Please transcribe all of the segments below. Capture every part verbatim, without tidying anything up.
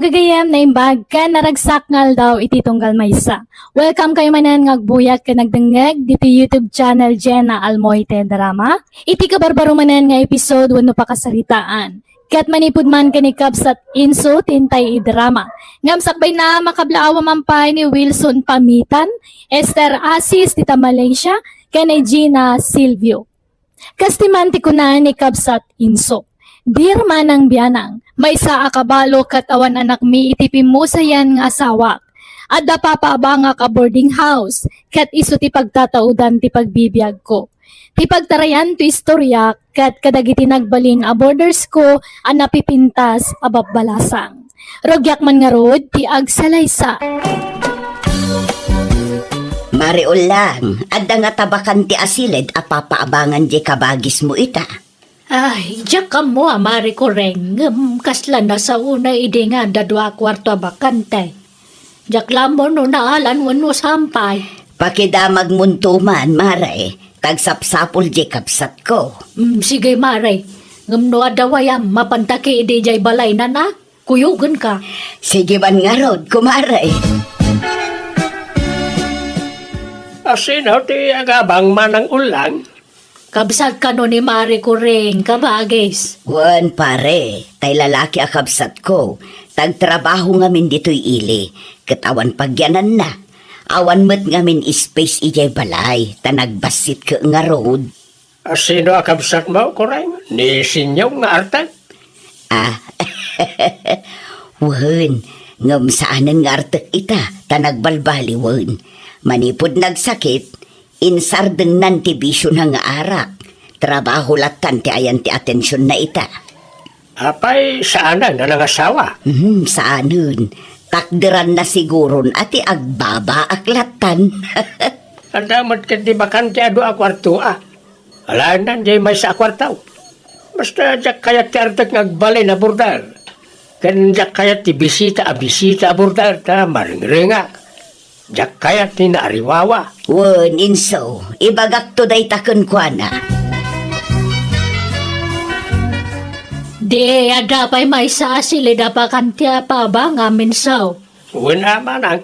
Gagayem, naimbag ken naragsak nga aldaw iti tunggal maysa. Welcome kayo manen nga agbuyat ken nagdengngeg diti YouTube channel Jenna Almoite Drama. Iti kabarbaro manen nga episode wenno pakasaritaan. Ket manipud man ken ni Kabsat Inso ti intay idrama. Ngem sakbayna, makablaawa man pay ni Wilson Pamitan, Esther Asis ti ta Malaysia, ken ni Gina Silvio. Kas ti man ti kuna ni Kabsat Inso, "Dear Manang Bianang, maysa a kabalo ket awan anakmi iti pimmusayan nga asawak. Adda papaabangak a boarding house, ket isu ti pagtataudan ti pagbibiagko. Ti pagtarayan to istorya ket kadagiti nagbalin a boarders ko a napipintas a babbalasang. Rugiak man ngarud ti agsalaysa." Mare Ullang, adda ngata bakante a siled a papaabangan diay kabagismo ita? Ay, diak ammo a, Mare Kureng, ngem kasla nasaona idi nga adda dua a kuarto a bakante. Diak la ammo no naalan wenno saan pay. Pakidamagmonto man, Mare, ta agsapsapul diay kabsatko. Mm, sige, Mare. Ngem no adda wayam, mapanta ki idi diay balaynan a? Kuyogenka. Sige man ngarud, kumare. A, sino ti agabang, Manang Ullang? Kabsat kano ni Mare Kureng, kabagis? Wen, pare, tay lalaki a kabsatko, ta agtrabaho ngamin ditoy ili, ket awan pagyananna. Awan met ngamin space idiay balay, ta nagbassit ket ngarud. A, sino a kabsatmo, Kureng? Ni Sinyong nga artek? Ah, wen, ngem saanen nga artek ita, ta nagbalbaliwen. Manipud nagsakit, insardengnan ti bisiona nga arak. Trabaho lattan ti ayan ti atensionna ita. Apay, saanen a nangasawa? Mhm, saanen. Takderanna siguron a ti agbabaak lattan. Adda met ket ti bakante a dua a kuarto a. Alaenna diay maysa a kuarto. Basta diak kayat ti artek nga agbalin a border. Ken diak kayat ti bisita a bisita a border ta maringrengak. Diak kayat ti naariwawa. Wen, inso, ibagakto dayta kenkuana. Di, adda pay maysa a siled a bakante a paabangam, inso. Wen a, manang.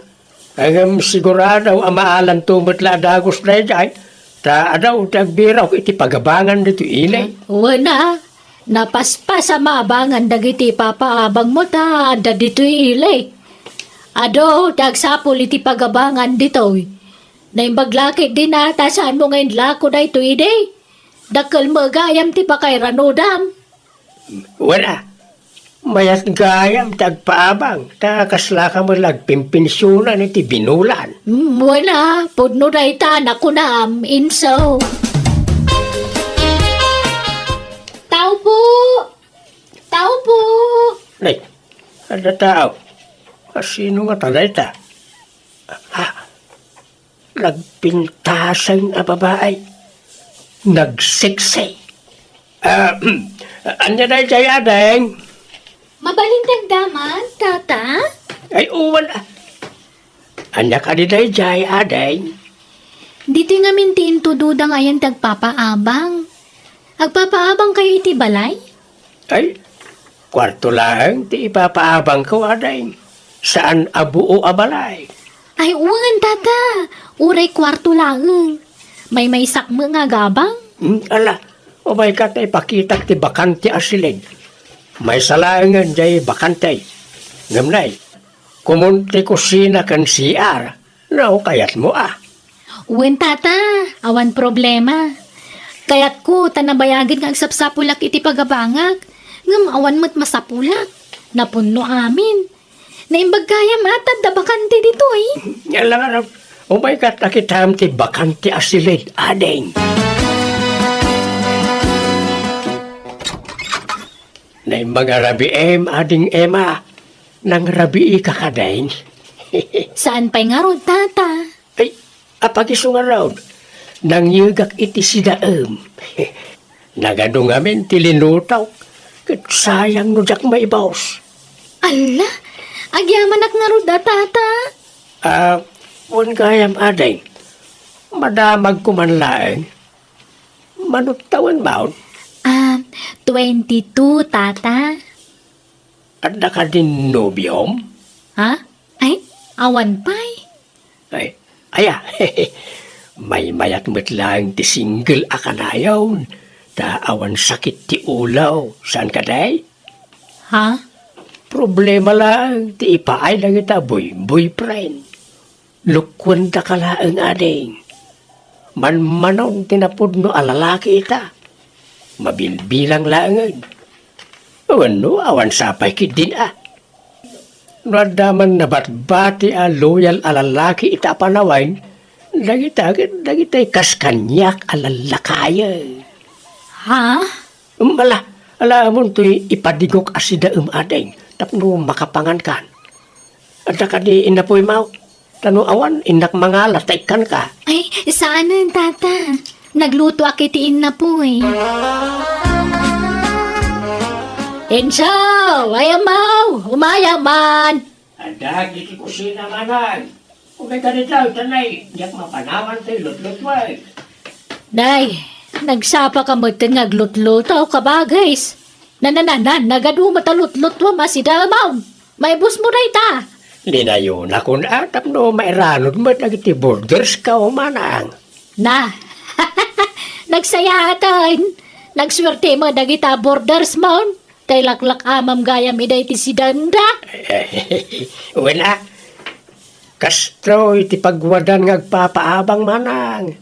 Ngem sigurado a maalanto met la a dagus daydiay, ta adu ti agbirok iti pagabangan ditoy ili. Wen a, napaspas a maabangan dagiti papaabangmo ta adda ditoy ili. Adu ti agsapul iti pagabangan ditoy. Naimbag la ketdin a ta saanmo nga inlako daytoy idi. Dakkel met gayam ti pakairanudam. Wen a, mayat gayam ti agpaabang, ta kaslaka met la agpinpensionan iti binulan. Mm, wen a, pudno dayta a nakunam, inso. Tao po! Tao po! Nay, adda tao. A, sino ngata dayta? Ah, nagpintasen a babai. Nagseksi. Ah, ania daydiay, ading? Mabalin ti agdamag, tata? Ay, wen a. Ania kadi daydiay, ading? Ditoy ngamin ti intudoda nga ayan ti agpapaabang. Agpapaabangkayo iti balay? Ay, kuarto laeng ti ipapaabangko, ading. Saan a buo a balay. Ay, wen, tata. Uray kuarto laeng. Maymaysak met nga agabang. Hmm, ala, umayka ta ipakitak ti bakante a siled. Maysa laengen diay bakante. Ngem nay, komon ti kusina ken C R. No, kayatmo a. Wen, tata, awan problema. Kayatko ta nabayagen nga agsapsapulak iti pagabangak, ngem awan met masapulak. Napunno amin. Naimbag gayam a ta adda bakante ditoy. Ala ngarud, umayka ta kitam ti bakante a siled, ading. Naimbag a rabiim, ading Emma. Nangrabiika kadin? Saan pay ngarud, tata? Ay, apag-isu ngarud. Nangyegak iti sidaem. Nagadu ngamin ti linutok. Ket sayang no diak maibus. Alla, agyamanak ngarud a, tata. Ah, wen gayam, ading. Madamagko man laeng. Mano ti tawenmo? Ah, twenty-two, tata. Adda kadin nobiom? Ha? Ay, awan pay. Ay, aya, maymayat met laeng ti single a kanayon, ta awan sakit ti ulo, saan kadi? Ha? Problema laeng ti ipaay dagita boy-, boyfriend. Lukkuendaka laeng, ading. Manmanon ti napudno a lalaki ita. Mabilbilang laengen. Wenno, awan sapay ketdin a. No adda man nabatbati a loyal a lalaki ita a panawen, dagita ket dagitay kas kaniak a lallakayen. Ha? Em, ala, ala, ammom toy ipadigok a sidaem, ading, tapno makapangankan. Adda kadi innapoymo? Ta no awan, innak mangala ta ikkanka. Ay, saanen, tata. Naglutoak iti innapoy. Enzo, ay amaw, umayak man. Adda iti kusina, manang. Umay ka dita, ta nay, diak mapanawan toy lutlutuay. Nay, nagsapaka metten nga aglutluto, kabagis. Nanananan, nagadu met a lutlutuam a sidaemam. Maibusmo dayta. Dinayonakon a tapno mairanod met dagiti bordersko, manang. Na, nagsayaatan. Nagsuerte met dagita bordersmon. Tay laklak-amam gayam ida iti sidaenda. Wen a, kastoy ti pagwadan nga agpapaabang, manang.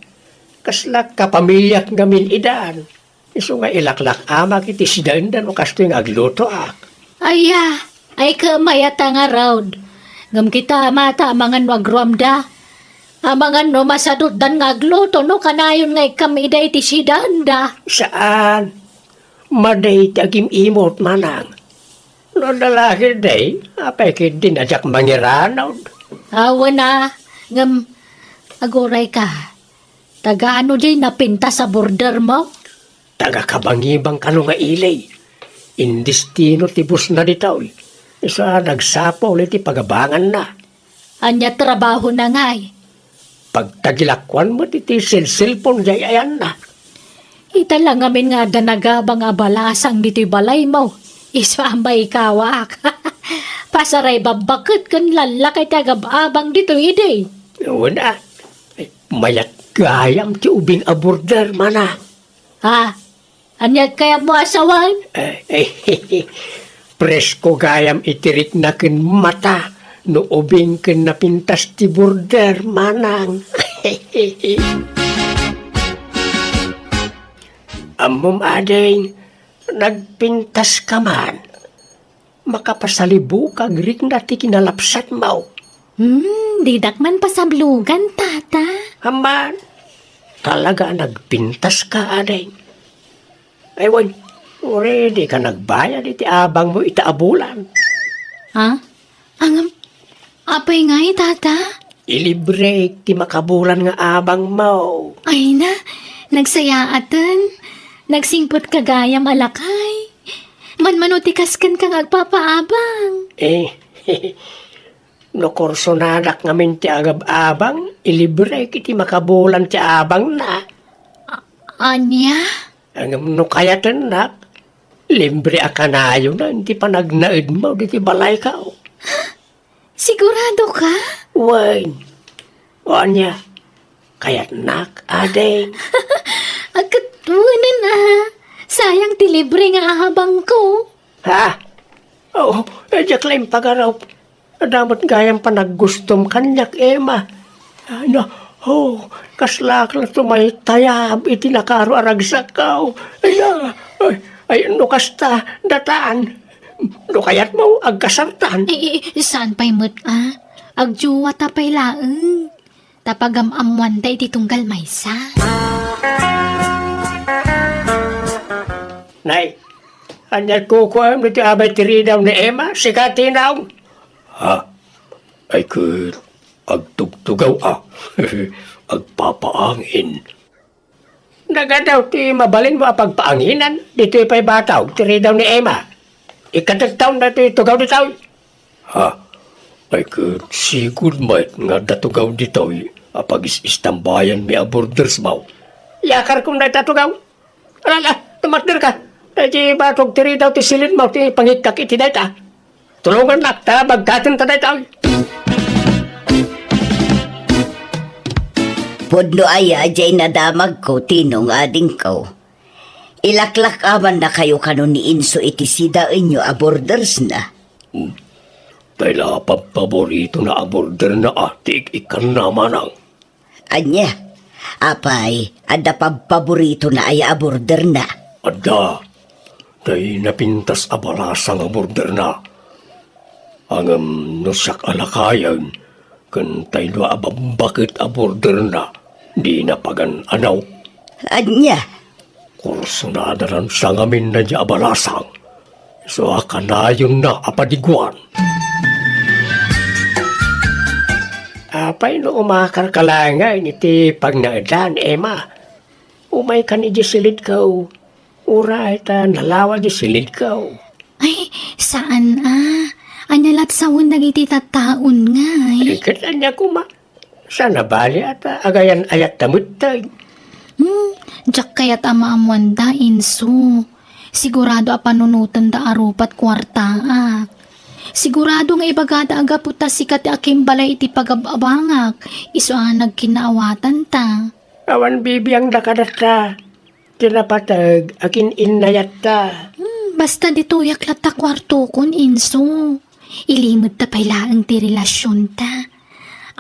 Kasla kapamiliak ngamin idan. Isu nga ilaklak-amak iti sidaenda no kastoy nga aglutoak. Aya, ay ket mayat a ngarud. Ngem kita, mata, amangan no agruamda. Amangan no masadutdan nga agluto no kanayon nga ikkam ida iti sidaenda. Saan. Madi ti agim-imot, manang. No adda la ketdi, apay ketdin a diak mangiranod? Awan a, ngem agurayka. Tagano diay napintas a bordermo? Taga-Kabangibang kano nga ili. Indestino ti busna ditoy. Isu a nagsapul iti pagabanganna. Ania trabahona ngay? Pagtagilakuan met iti selselpon diay ayanna. Ita la ngamin nga adda nagabang a balasang ditoy balaymo. Isu a maikawak. Pasaray babbaket ken lallakay ti agab-abang ditoy idi. Wen a. Mayat gayam ti ubing a border, mana. Ha? Ania ti kayatmo a sawen? Eh, eh, presko gayam iti rikna ken mata no ubing ken napintas ti border, manang. Ammom, ading, nagpintaska man. Makapasalibukag rikna ti kinalapsatmo. Hmm, didak man pasablugan, tata. Amman, talaga a nagpintaska, ading. Ay, wen, uray dika nagbayad iti abangmo ita a bulan. Ha? Ngem, apay ngay, tata? Ilibrek ti makabulan nga abangmo. Ay na, nagsayaaten. Nagsingpetka gayam a lakay. Manmano ti kaskenka nga agpapaabang? Eh, no kursonadak ngamin ti agab-abang, ilibrek iti makabulan ti abangna. A-, ania? Ngem no kayatennak, libre a kanayonan ti panagnaedmo ditoy balayko. Siguradoka? Wen. O ania, kayatnak, ading? Ket wen a, sayang ti libre nga abangko. Ha? Oh, eh, diak la impagarup. Adda met gayam panaggustom kaniak, Emma. Ay, na, oh, kaslak la tumaytayab iti nakaro a ragsakko. Ay, na, ay, ay, no kasta, datan. No kayatmo, agkasartan. Eh, eh, saan pay met, a? Agjuwata pay laeng. Ta pagam-ammoanta iti tunggal maysa. Nay, ania ti kukuam ditoy abay ti ridaw ni Emma? Sika ti naong. Ha? Ay, ket agtugtugaw a. Agpapaangin. Nagadaw ti mabalinmo a pagpaanginan ditoy pay bataw ti ridaw ni Emma. Ikkatektaon daytoy tugaw ditoy. Ha? Ay, ket sigud met nga adda tugaw ditoy a pagis-istambayanmi a bordersmo. Yakarkom dayta tugaw. Ala, ala, tumakderka. Daydi batog ti ridaw ti silitmo ti pangikkak iti dayta. Tulongannak ta bagkaten ta daytoy. Pudno aya jay nadamagko, Tino nga adingko. Ilaklak-amanna kayo kano ni Inso iti sidaenyo a bordersna. Hmm. Tay la pabpaboritona a borderna a ti ik-ikkanna, manang. Ania? Apay, adda pabpaboritona aya a borderna? Adda. Tay napintas a balasang a borderna. Ngem no siak a lakayen, ken tay dua a bambaket a borderna, dina pagan-anaw. Ania? Kursunada lan sangamin daydiay a balasang. Isu a kanayonna a padiguan. Apay no umakarka laengen iti pagnaedan, Emma? Umaykan idiay silidko. Uray ta nalawa diay silidko. Ay, saan a. Ania lat sawen dagiti tattaon ngay? Ay, ket ania koma? Saan a bali a ta agayan-ayatta metten. Hmm, diak kayat a maammoanda, Inso. Sigurado a panunotenda a rupat kuartaak. Sigurado nga ibagada a gapu ta sika ti akimbalay iti pagab-abangak, isu a nagkinnaawatanta. Awan bibiangda kadatta. Ti napateg a kin-innayatta. Hmm, basta ditoyak latta kuartokon, Inso. Ilimedta pay laeng ti relasionta.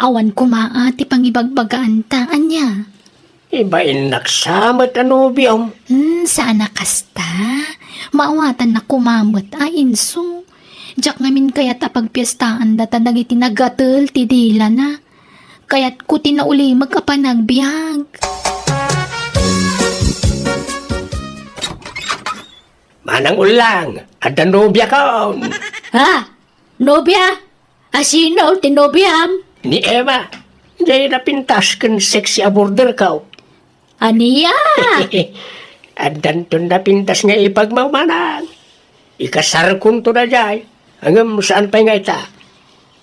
Awan koma a ti pangibagbagaanta, ania? Ibainnak sa met a nobiom. Hmm, saan a kasta. Maawatannak koma met a, Inso. Diak ngamin kayat a pagpiestaanda ta dagiti nagatel ti dilana. Kayatko ti naulimek a panagbiag. Manang Ullang, adda nobiakon. Ha? Nobia? A sino ti nobiam? Ni Emma. Jay napintas ken sexy a borderko. Ania? Addanton napintas nga ipagmawmanang. Ikasarkonto daydiay. Ngem saan pay nga ita?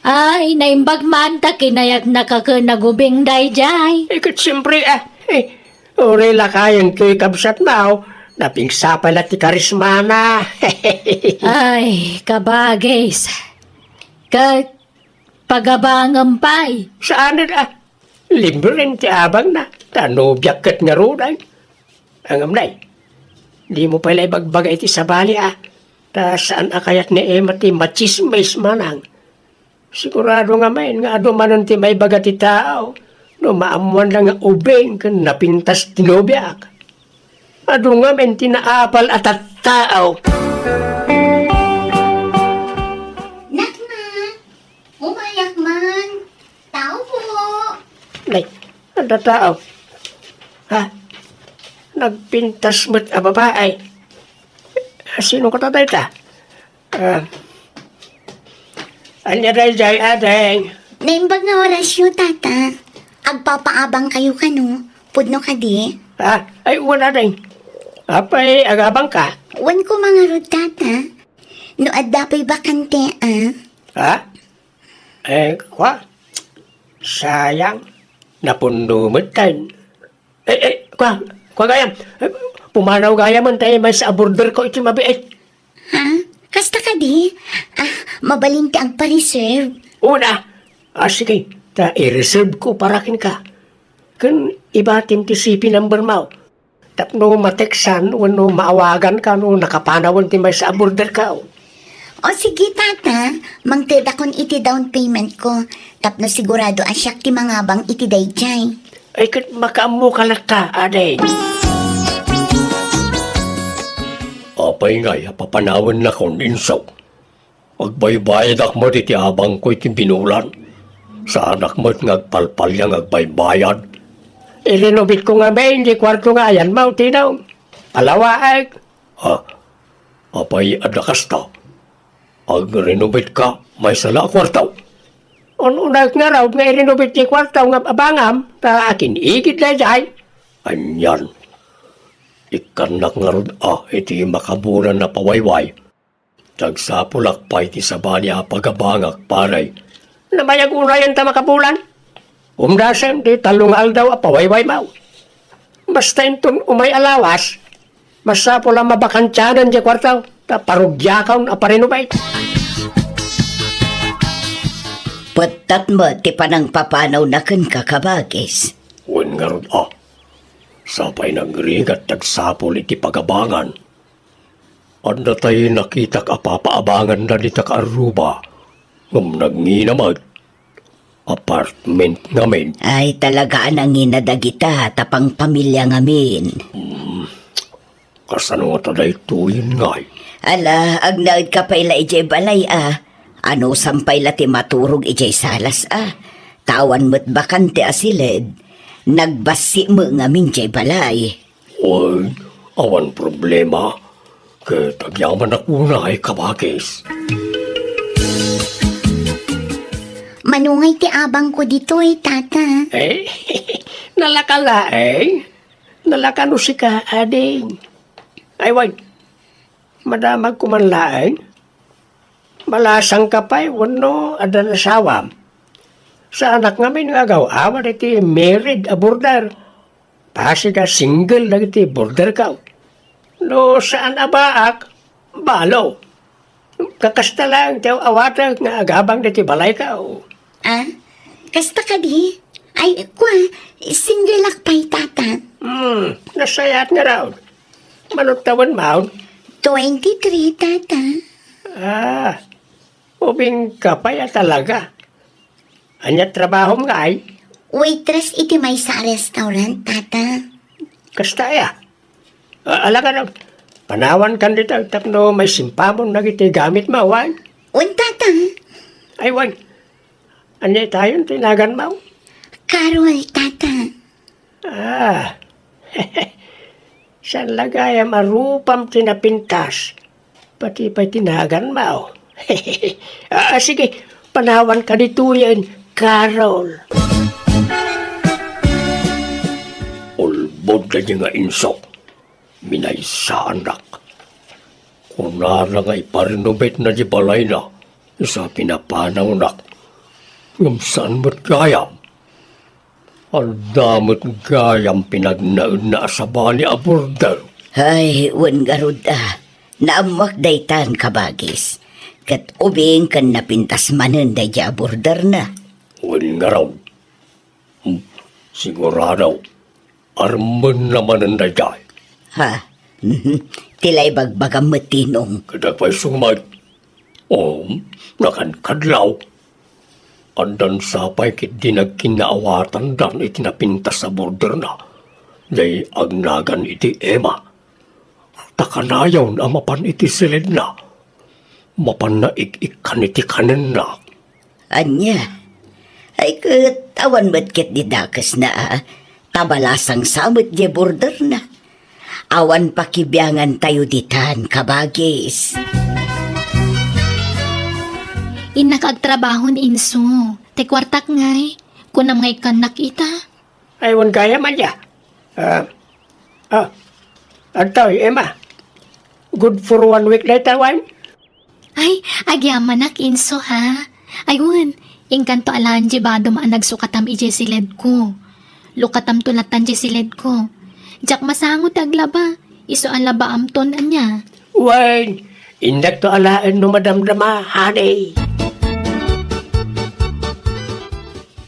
Ay, naimbag man ta kinayatnaka ken nagubing daydiay. Eh, ket siempre, ah, eh, uray lakayenko ti kabsatmo, napigsa pay la ti karismana. Ay, kabagis. Ket pagabangem pay. Saanen, ah. Libre ti abangna, ta nobiak ket ngarud. Ngem, nay, dimo pay la ibagbaga iti sabali, a. Ta saan a kayat ni Emma ti matsismis, manang. Sigurado ngamin nga adu manen ti maibaga ti tao no maammoanna nga ubing ken napintas ti nobiak. Adu ngamin ti naapal a tattao. Nakna, umayak man. Tao po. Nay, adda tao. Ha? Nagpintas met a babae. Sino kata dayta? Ah, ania daydiay, ading? Naimbag nga orasyo, tata. Agpapaabang kayo kano? Pudno kadi? Ah, ay, wen, ading. Apay, agabangka? Wen ko mangarud, tata. No adda pay bakante, ah. Ha? Eh, kwa? Sayang. Napundo met tayo. Eh, eh, kwa, kwa gayam. Eh, pumanaw gayam, tayo may sa border ko iti mabiit. Ha? Kasta kadi? Ah, mabalin ti agpa-reserve. Una. Ah, sige. Ta i-reserve ko para kenka. Ken ibatim ti C P number mo. Tapno mateksan wenno maawaganka no nakapanawen ti maysa a border ka. O sige, tata, mangtedakon iti down payment ko tapno sigurado a siak ti mangabang iti daydiay. Ay, ket makaammoka latta, ading. Apay ngay a papanawennakon, inso? Agbaybayadak met iti abangko iti binulan. Saanak met nga agpalpalia nga agbaybayad. I-renovate ko ngamin diay kuarto nga ayanmo, Tino. Alawaek. Ah, apay adda kasta? Ag-renovate ka maysa la a kuarto? Un-unaek ngarud nga i-renovate diay kuarto nga abangam, ta akin-igid daydiay. Anian. Ikkannak ngarud a iti makabulan a pawayway. Nagsapulak pay ti sabali a pagabangak, pare. Namayag unayen ta makabulan. Umdasen ti tallo nga aldaw a pawaywaymo. Basta inton umay a lawas, masapul a mabakantianan diay kuarto, ta parugiakon a pa-renovate. Pettat met ti panangpapanawna kenka, kabagis. Wen ngarud a, sapay nagrigat ti agsapul iti pagabangan. Adda tay nakitak a papaabanganda dita kaarruba, ngem nangina met. Apartment ngamin. Ay, talaga a nangina dagita, ta pangpamilia ngamin. Hmm. Kasano ngata daytoyen ngay? Ala, agnaedka pay la idiay balay a. Anusam pay la ti maturog idiay salas a. Ta awan met bakante a siled. Nagbassi met ngamin diay balay. Wen, awan problema. Ket agyamanak unay, kabagis. Manungay ti abangko ditoy, tata. Eh, nalaka laeng? Nalaka no sika, ading? Ay, wen, madamagko man laeng? Malasangka pay wenno adda asawam? Saanak ngamin nga agaw-awat iti married a border. Basig a single dagiti borderko. No saan a baak, balo. Kakasta laeng ti aw-awatek nga agabang dagiti balayko. Ah, kasta kadi? Ay, kua, single ak pay, tata. Hmm, nasayaat ngarud. Mano tawenmo? Twenty-three, tata. Ah, ubingka pay a talaga. Ania trabahom ngay? Waitress iti maysa a restaurant, tata. Kasta aya? A-, ala ngarud, panawankan dita tapno maisimpamon dagiti gamitmo, wen? Wen, tata. Ay, wen. Ania itayon ti naganmo? Carol, tata. Ah. Saan la gayam a rupam ti napintas? Pati pay ti naganmo. Ah, sige, panawanka ditoyen, Carol. Ulbod daydi nga inso. Minaysaannak. Kunana nga iparenovate na di balayna, isu a pinapanawnak. Ngem saan met gayam? Adda met gayam pinagnaedna a sabali a border. Ay, wen ngarud a. Naammoak daytan, kabagis. Ket ubing ken napintas manen daydi a borderna. Wen ngarud. Hmm, sigurado. Armenna manen daydiay. Ha? Ti la ibagbagam met, Tinong. Kada pay sumat. O, nakankadlaw. Addan sapay ket di nagkinnaawatandan iti napintas a borderna. Jay agnagan iti Emma. Ta kanayon a mapan iti siledna. Mapanna ik-ikkan iti kanenna. Ania? Ay ket, awan met ket di dakesna a. Ta balasang sa met di borderna. Awan pakibiangan tayo ditan, kabagis. Innak agtrabaho ni Inso. Ti kuartak ngay, kunam nga ikkannak ita. Ay, wen gayam aya. Ah, ah, adtoy, Emma. Good for one week dayta, wen? Ay, agyamanak, Inso, ha? Ay, wen, inkanto alaen di badom a nagsukatam idiay siledko. Lukatamto latan di siledko. Diak masango ti aglaba. Isu a labaamton, ania? Wen, indakto alaen no madamdama, honey.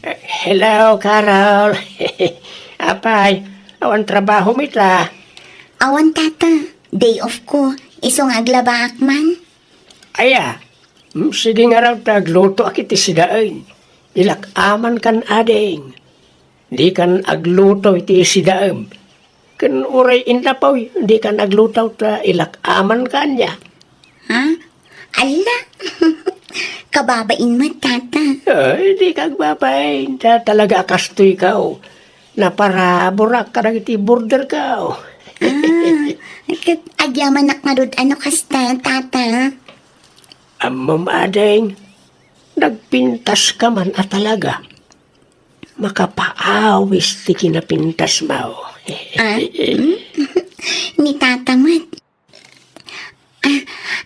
Eh, hello, Carol. Apay, awan trabahom ita? Awan, tata. Day off ko. Isu nga aglabaak man. Aya, mm, sige ngarud ta aglutoak iti sidaen. Ilak-amankan, ading. Dikan agluto iti sidaem. Ken uray innapoy, dikan agluto ta ilak-amankan, ania. Ha? Alla? Kababain met, tata. Ay, dika agbabain. Ta-, talaga a kastoyko. Naparaburak kadagiti borderko. Ah, ket agyamanak ngarud a no kasta, tata. Ammom, ading, nagpintaska man a talaga. Makapaawis ti kinapintasmo. Ah, hmm? Ni tata met. Ah,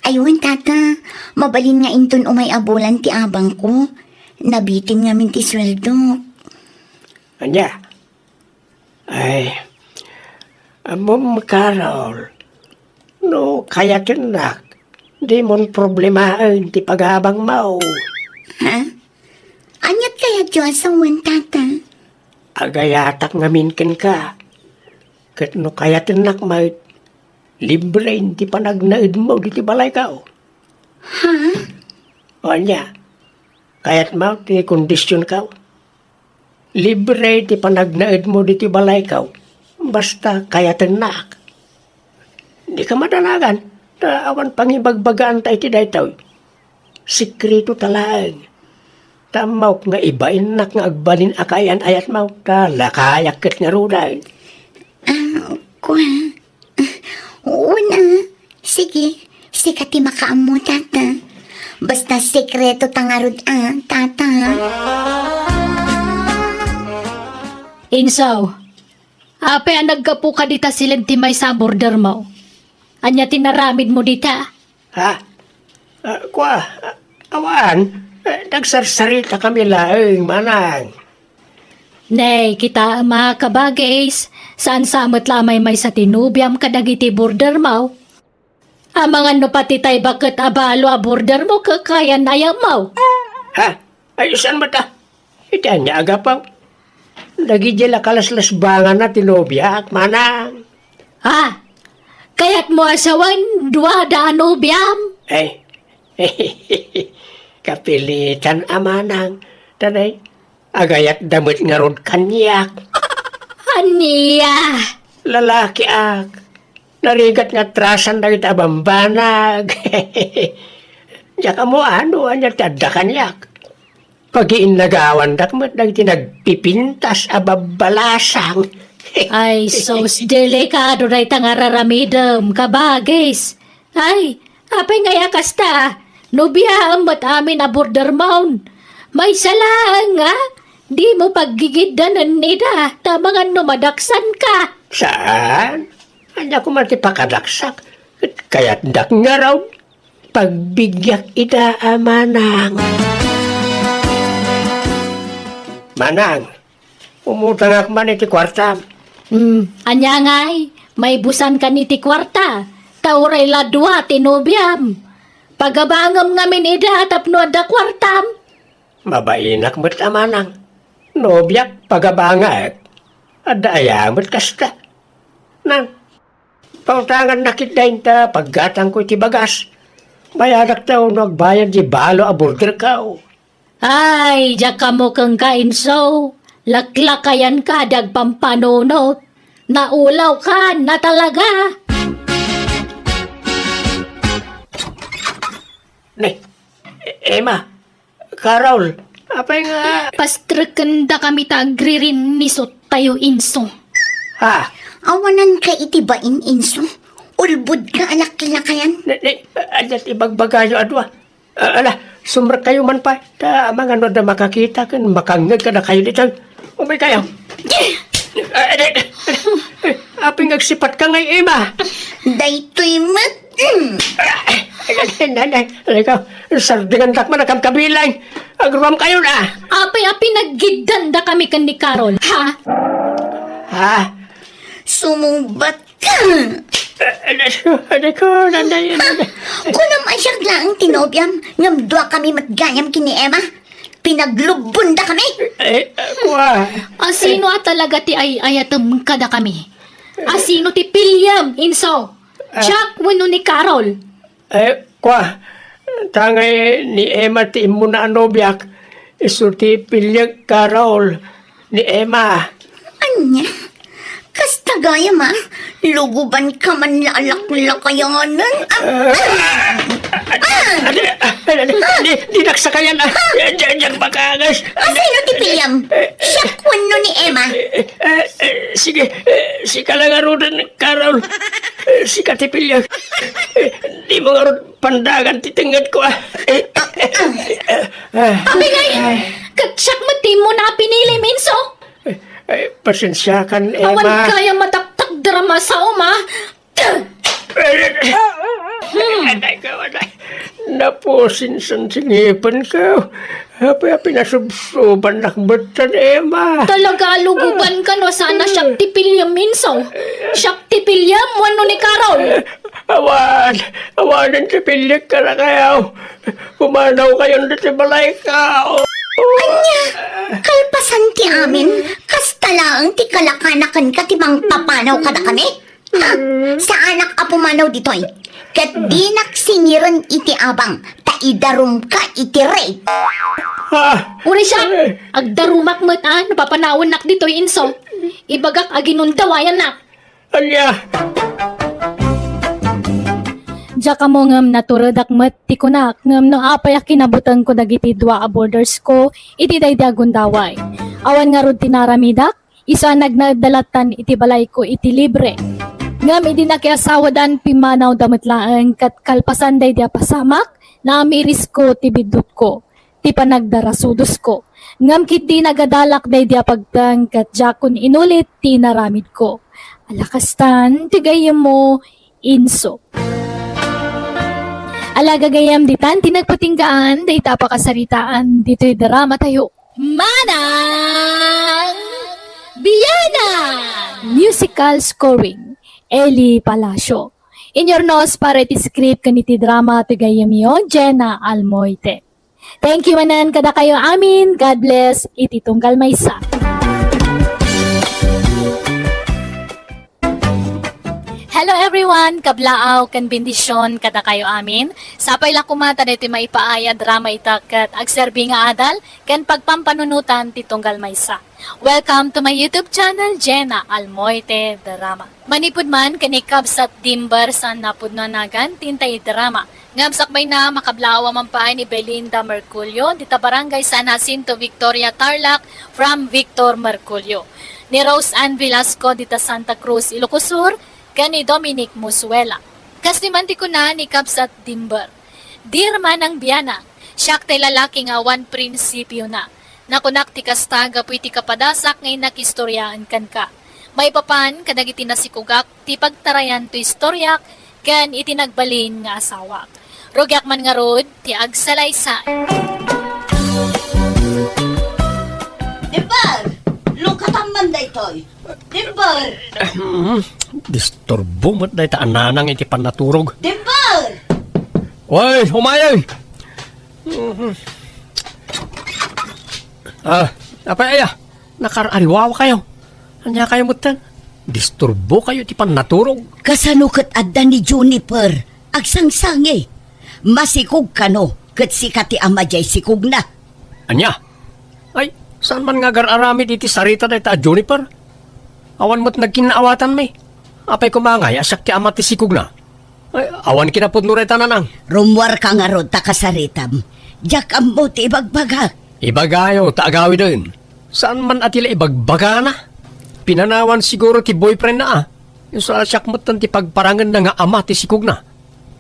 ay wen, tata. Mabalin nga inton umay a bulan ti abangko. Nabitin ngamin ti sueldok. Ania? Ay, ammom, Carol, no kayatennak, dimon problemaen ti pagabangmo. Ha? Adu a sawen, Tata. Agayatak ngamin kenka. Ket no kayatennak met, libre ti panagnaedmo ditoy balayko. Ha? O ania, kayatmo ti kondisionko? Libre ti panagnaedmo ditoy balayko, basta kayatennak. Dika madanagan, ta awan pangibagbagaanta iti daytoy. Sekreto ta laeng. Ta ammok nga ibainnak nga agbalin a kaayan-ayatmo, ta lakayak ket ngaruden. Ah, kua. Una, sige, sika ti makaammo, Tata. Basta sekreto ta ngarud a, Tata. Insaw, apay a naggapuka dita siled ti maysa a bordermo? Ania ti naramidmo dita? Ha? Ah, kua, ah, awan. Eh, nagsarsaritakami laeng, manang. Nay, kitaem a, kabagis, saan sa met la a maymaysa ti nobiam kadagiti bordermo. Amangan no pati tay baket a balo a bordermo kakayan-ayatmo. Ha? Ay, saan met a? Iti ania a gapu? Dagidiay la kalaslasbanganna ti nobiak, manang. Ah, kayatmo a sawen, duada a nobiam? Ay, kapilitan a manang. Tanay, agayatda met ngarud kaniak. Ania? Lalakiak. Narigat nga atrasan dagiti a bambanag. Diak ammo no ania ti adda kaniak. Pagiinnagawandak met dagiti nagpipintas a babbalasang. Ay, sus, delikado dayta nga ar-aramidem, kabagis. Ay, apay ngay a kasta? Nobiaem met amin a bordermon. Maysa laeng nga, dimo paggigiddanen ida, ta amangan no madaksanka. Saan? Ania koma ti pakadaksak? Ket kayatdak ngarud. Pagbigiak ida a manang. Manang, umutangak man iti kuartam. Hmm, ania ngay? Maibusankan iti kuarta, ta uray la dua ti nobiam. Pagabangem ngamin ida tapno adda kuartam. Mabainak met a manang. Nobiak, pagabangek. Adda aya met kasta? Nang, pautangannak ida inta paggatangko iti bagas. Bayadak ta no agbayad di balo a borderko. Ay, diak ammo kenka, Inso. Laklakayanka di agpampanunot. Naulawkan a talaga. Ne, Emma, Carol, apay nga... Pastrekendakami ta agririnnisot tayo, Inso. Ha? Awananka iti bain, Inso. Ulbodka a laklakayan. Ne, ne, ania ti ibagbagayo a dua? Ah, ala, sumrekkayo man pay. Ta amangan no adda makakita ken makangngeg kadakayo ditoy. Umaykayo. Ah, adi, adi, adi. Apay nga agsipatka ngay, Emma? Daytoy met. Mm. Ay, ay, ay, ay, ay, ikaw, sardingandak man a kabkabilang. Agruamkayo na. Apay a pinaggiddandakami ken ni Carol, ha? Ha? Sumungbatka. Ay, ay, ay, ay, ko, nanay, nanay. Kunam a siak laeng ti nobiam, ngem duakami met gayam ken ni Emma. Pinaglubbondakami. Eh, kua. Asino a talaga ti ay-ayatem kadakami? Asino ti piliem, Inso? Ah. Jack wenno ni Carol? Eh, kua. Ta ngay ni Emma ti immuna a nobiak, isu ti piliek, Carol, ni Emma. Ania? Kasta gayam a, lugubanka man la a laklakayanen. Ah, ah, ah, di, di, di, di naksakayan, ah. Diak, diak makaangas. Asino ti piliem? Siak wenno ni Emma? Eh, eh, eh, sige, eh, sika la ngaruden, Carol. Eh, sika ti piliek. Eh, dimo ngarud pandagan ti tengngedko, ah. Eh, eh, eh, eh, eh. Apay ngay, ket siak met ti immuna a pinilim, Inso? Ay, ay, pasensiakan, Emma. Awan gayam a taktakder a masaom, a. Hmm. Atay ko, atay. Napusinsan ti ngipenko. Apay a pinasubsubannak metten, Emma? Talaga a lugubanka no saan a siak ti piliem, Inso. Siak ti piliem wenno ni Carol? Awan, awanen ti piliek kadakayo. Pumanawkayon ditoy balayko. Ania, kalpasan ti amin, kasta laeng ti kalakanakanka ti mangpapanaw kadakami? Ha? Saanak a pumanaw ditoy. Ket dinak singiren iti abang, ta idarumka iti rape. Ah! Uray siak, agdarumak met a no papanawennak ditoy, inso. Ibagak a ginundawayannak. Ania? Diak ammo ngem naturedak met ti kunak, ngem no apay a kinabutengko dagiti dua a boarders ko iti daydi a gundaway. Awan ngarud ti naramidak, isu a nagnaedda lattan iti balayko iti libre. Ngem idi nakiasawadan, pimmanawda met laeng ket kalpasan daydi a pasamak, naamirisko ti biddutko, ti panagdarasudosko. Ngem ketdi nagadalak daydi a pagteng ket diakon inulit ti inaramidko. Ala kastan ti gayyemmo, inso. Ala gagayyem, ditan ti nagpatinggaan dayta a pakasaritaan ditoy dramatayo. Manang Bianang! Musical scoring, Eli Palacio. Inurnos para iti script ken iti drama ti gayyemyo, Jenna Almoite. Thank you manen kadakayo amin. God bless iti tunggal maysa. Hello everyone! Kablaaw ken bendision kadakayo amin. Sapay la koma ta daytoy maipaay a drama ita ket agserbi nga adal ken pagpampanunotan ti tunggal maysa. Welcome to my YouTube channel, Jenna Almoite Drama. Manipud man ken ni kabsat Dimber, saan a pudno a nagan ti intay drama. Ngem sakbayna, makablaaw a mampaay ni Belinda Merculio, dita Barangay San Jacinto, Victoria, Tarlac, from Victor Merculio. Ni Rose Ann Velasco, dita Santa Cruz, Ilocos Sur, ken ni Dominic Musuela. Kas ni man ti kuna ni kabsat Dimber, "Dear Manang Bianang, siak tay lalaki nga awan prinsipiona. Nakunak ti kasta gapu iti kapadasak nga innak istoriaen kenka. Maipapan kadagiti nasikugak ti pagtarayan to istoriak ken iti nagbalin nga asawak. Rugiak man ngarud ti agsalaysay." Dimber! Lungkatam man daytoy! Dimber! Ahem. Disturbo met dayta a nanang iti pannaturog. Dimber! Oy, umayay! Ah, apay aya? Nakar-ariwawakayo. Ania kayo metten? Disturbokayo iti pannaturog. Kasano ket adda ni Juniper? Agsangsangi. Masikog kano ket sika ti ama diay sikogna. Ania? Ay, saan man nga agar-aramid iti sarita dayta a Juniper? Awan met nagkinaawatanmi. Apay koma ngay a siak ti ama ti sikogna? Ay, awan kinapudno dayta, nanang. Rummuarka ngarud ta kasaritam. Diak ammo ti ibagbagak. Ibagayo ta agawiden. Saan man a ti la ibagbagana? Pinanawan siguro ti boyfriendna a. Isu a siak metten ti pagparangenna nga ama ti sikogna.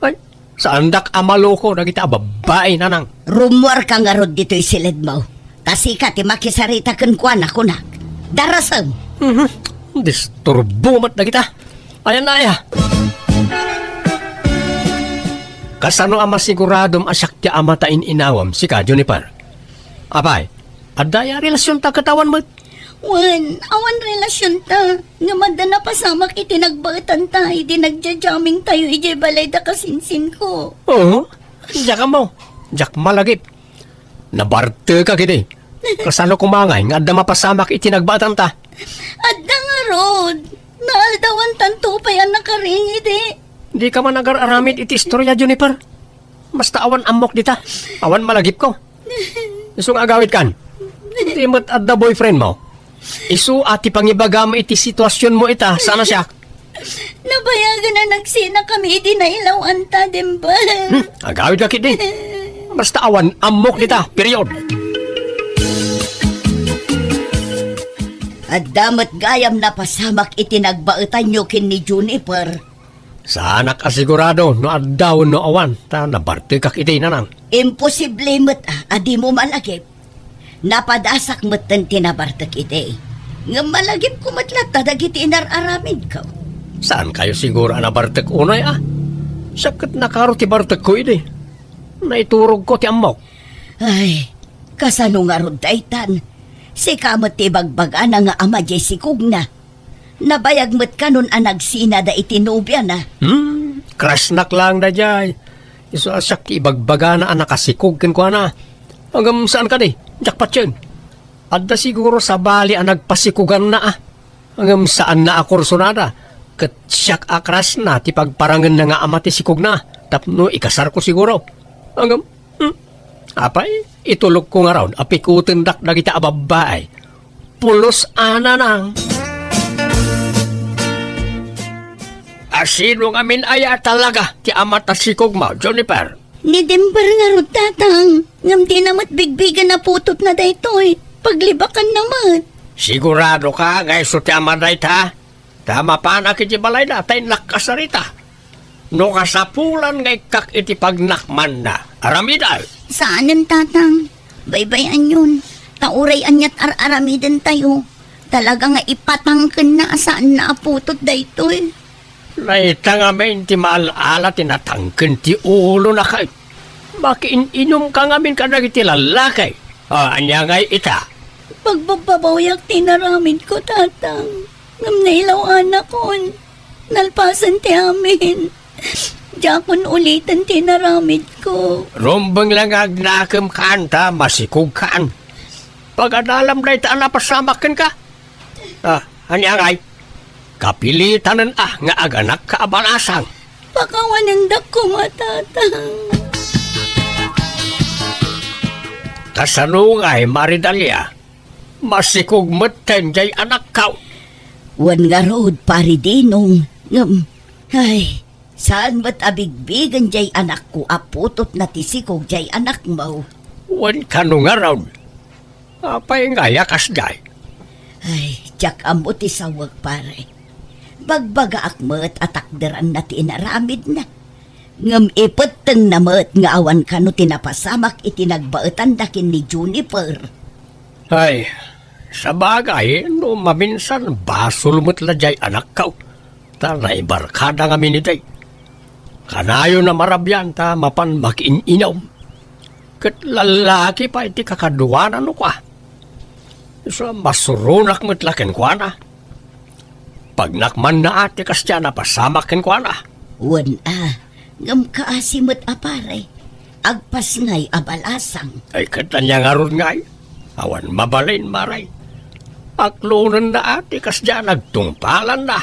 Ay, saandak a maloko dagiti a babbai, nanang. Rummuarka ngarud ditoy siledmo. Ta sika ti makisarita kenkuana, kunak. Darasem! Mhm. Disturbo met dagita. Ayan na aya. Kasano a masiguradom a siak ti ama ta in-inawam, sika, Juniper? Apay, adda aya relasionta ket awan met? Wen, awan relasionta. Ngem adda napasamak iti nagbaetanta idi nagja-jammingtayo idiay balay da kasinsinko. Oo? Diak ammo. Diak malagip. Nabartekak idi. Kasano koma ngay nga adda mapasamak iti nagbaetanta? Adda ngarud. Naaldawantanto pay a nakaring idi. Dika man agar-aramid iti istorya, Juniper. Basta awan ammok dita. Awan malagipko. Isu nga agawidkan. Di met adda boyfriendmo. Isu a ti pangibagam iti situasionmo ita, saan a siak. Nabayagen a nagsinakami idi nailawanta, Dimber. Hmm, agawidka ketdi. Basta awan ammok dita, period. Adda met gayam napasamak iti nagbaetanyo ken ni Juniper. Saanak a sigurado no adda wenno awan, ta nabartekak iti nanang. Imposible met a, a dimo malagip. Napadasak metten ti nabartek idi. Ngem malagipko met latta dagiti inar-aramidko. Saankayo siguro a nabartek unay a? Siak ket nakaro ti bartekko idi. Naiturogko ti ammok. Ay, kasano ngarud daytan? Sika met ti ibagbagana nga ama diay sikogna. Nabayag met kanon a nagsinada iti nobiana. Hmm, crushnak laeng daydiay. Isu a siak ti ibagbagana a nakasikog kenkuana. Ngem saan kadi? Diak patien. Adda siguro sabali a nagpasikuganna, a. Ngem saanna a kursunada, ket siak a krasna ti pagparangenna nga ama ti sikogna, tapno ikasarko siguro. Ngem, hmm, apay, itulokko ngarud a pikutendak dagita a babbai. Pulos a nanang. A sino ngamin aya talaga ti ama ta sikogmo, Juniper? Ni Denver ngarud, Tatang. Ngem dina met bigbigen a putotna daytoy. Paglibakanna met. Sigurado ka nga isu ti ama dayta? Ta mapanak iti balayna ta innak kasarita. No kasapulan nga ikkak iti pagnakmanna, aramidam. Saanen, Tatang. Baybay-anyon. Ta uray aniat ar-aramidentayo, talaga nga ipatangkenna a saanna a putot daytoy. Dayta ngamin ti maal-ala ti natangken ti ulona ket makiin-inumka ngamin kadagiti lallaki. Ah, ania ngay ita? Pagbabbabawiak ti inaramidko, Tatang. Ngem nailaw-anakon. Nalpasen ti amin. Diakon uliten ti inaramidko. Rumbeng la nga agnakem kan ta masikog kan. Pagadalam dayta a napasamak kenka. Ah, ania ngay? Kapilitanen a nga aganakka a balasang. Pakawanendak koma, Tatang. Kasano ngay, Maridalia? Masikog metten jay anakko. Wen ngarud, Pari Dinong, ngem, ay, saan met a bigbigen jay anakko a putotna ti sikog jay anakmo. Wen kano ngarud? Apay ngay a kasdiay? Ay, diak ammo ti sawek, pare. Bagbagaak met a takderanna ti inaramidna. Ngem ipettengna met nga awan kano ti napasamak iti nagbaetanda ken ni Juniper. Ay, sabagay, no maminsan, basol met la jay anakko. Ta naibarkada ngamin idi. Kanayon a marabian ta mapan makiin-inum. Ket lallaki pay ti kakaduana no kua. Isu a masuronak met la kenkuana. Pagnakmanna a ti kasdiay a napasamak kenkuana. Wen a, ngem kaasi met a pare. Agpasngay a balasang. Ay, ket ania ngarud ngay? Awan mabalin, mare. Aklonenna a ti kasdiay a nagtungpalanna.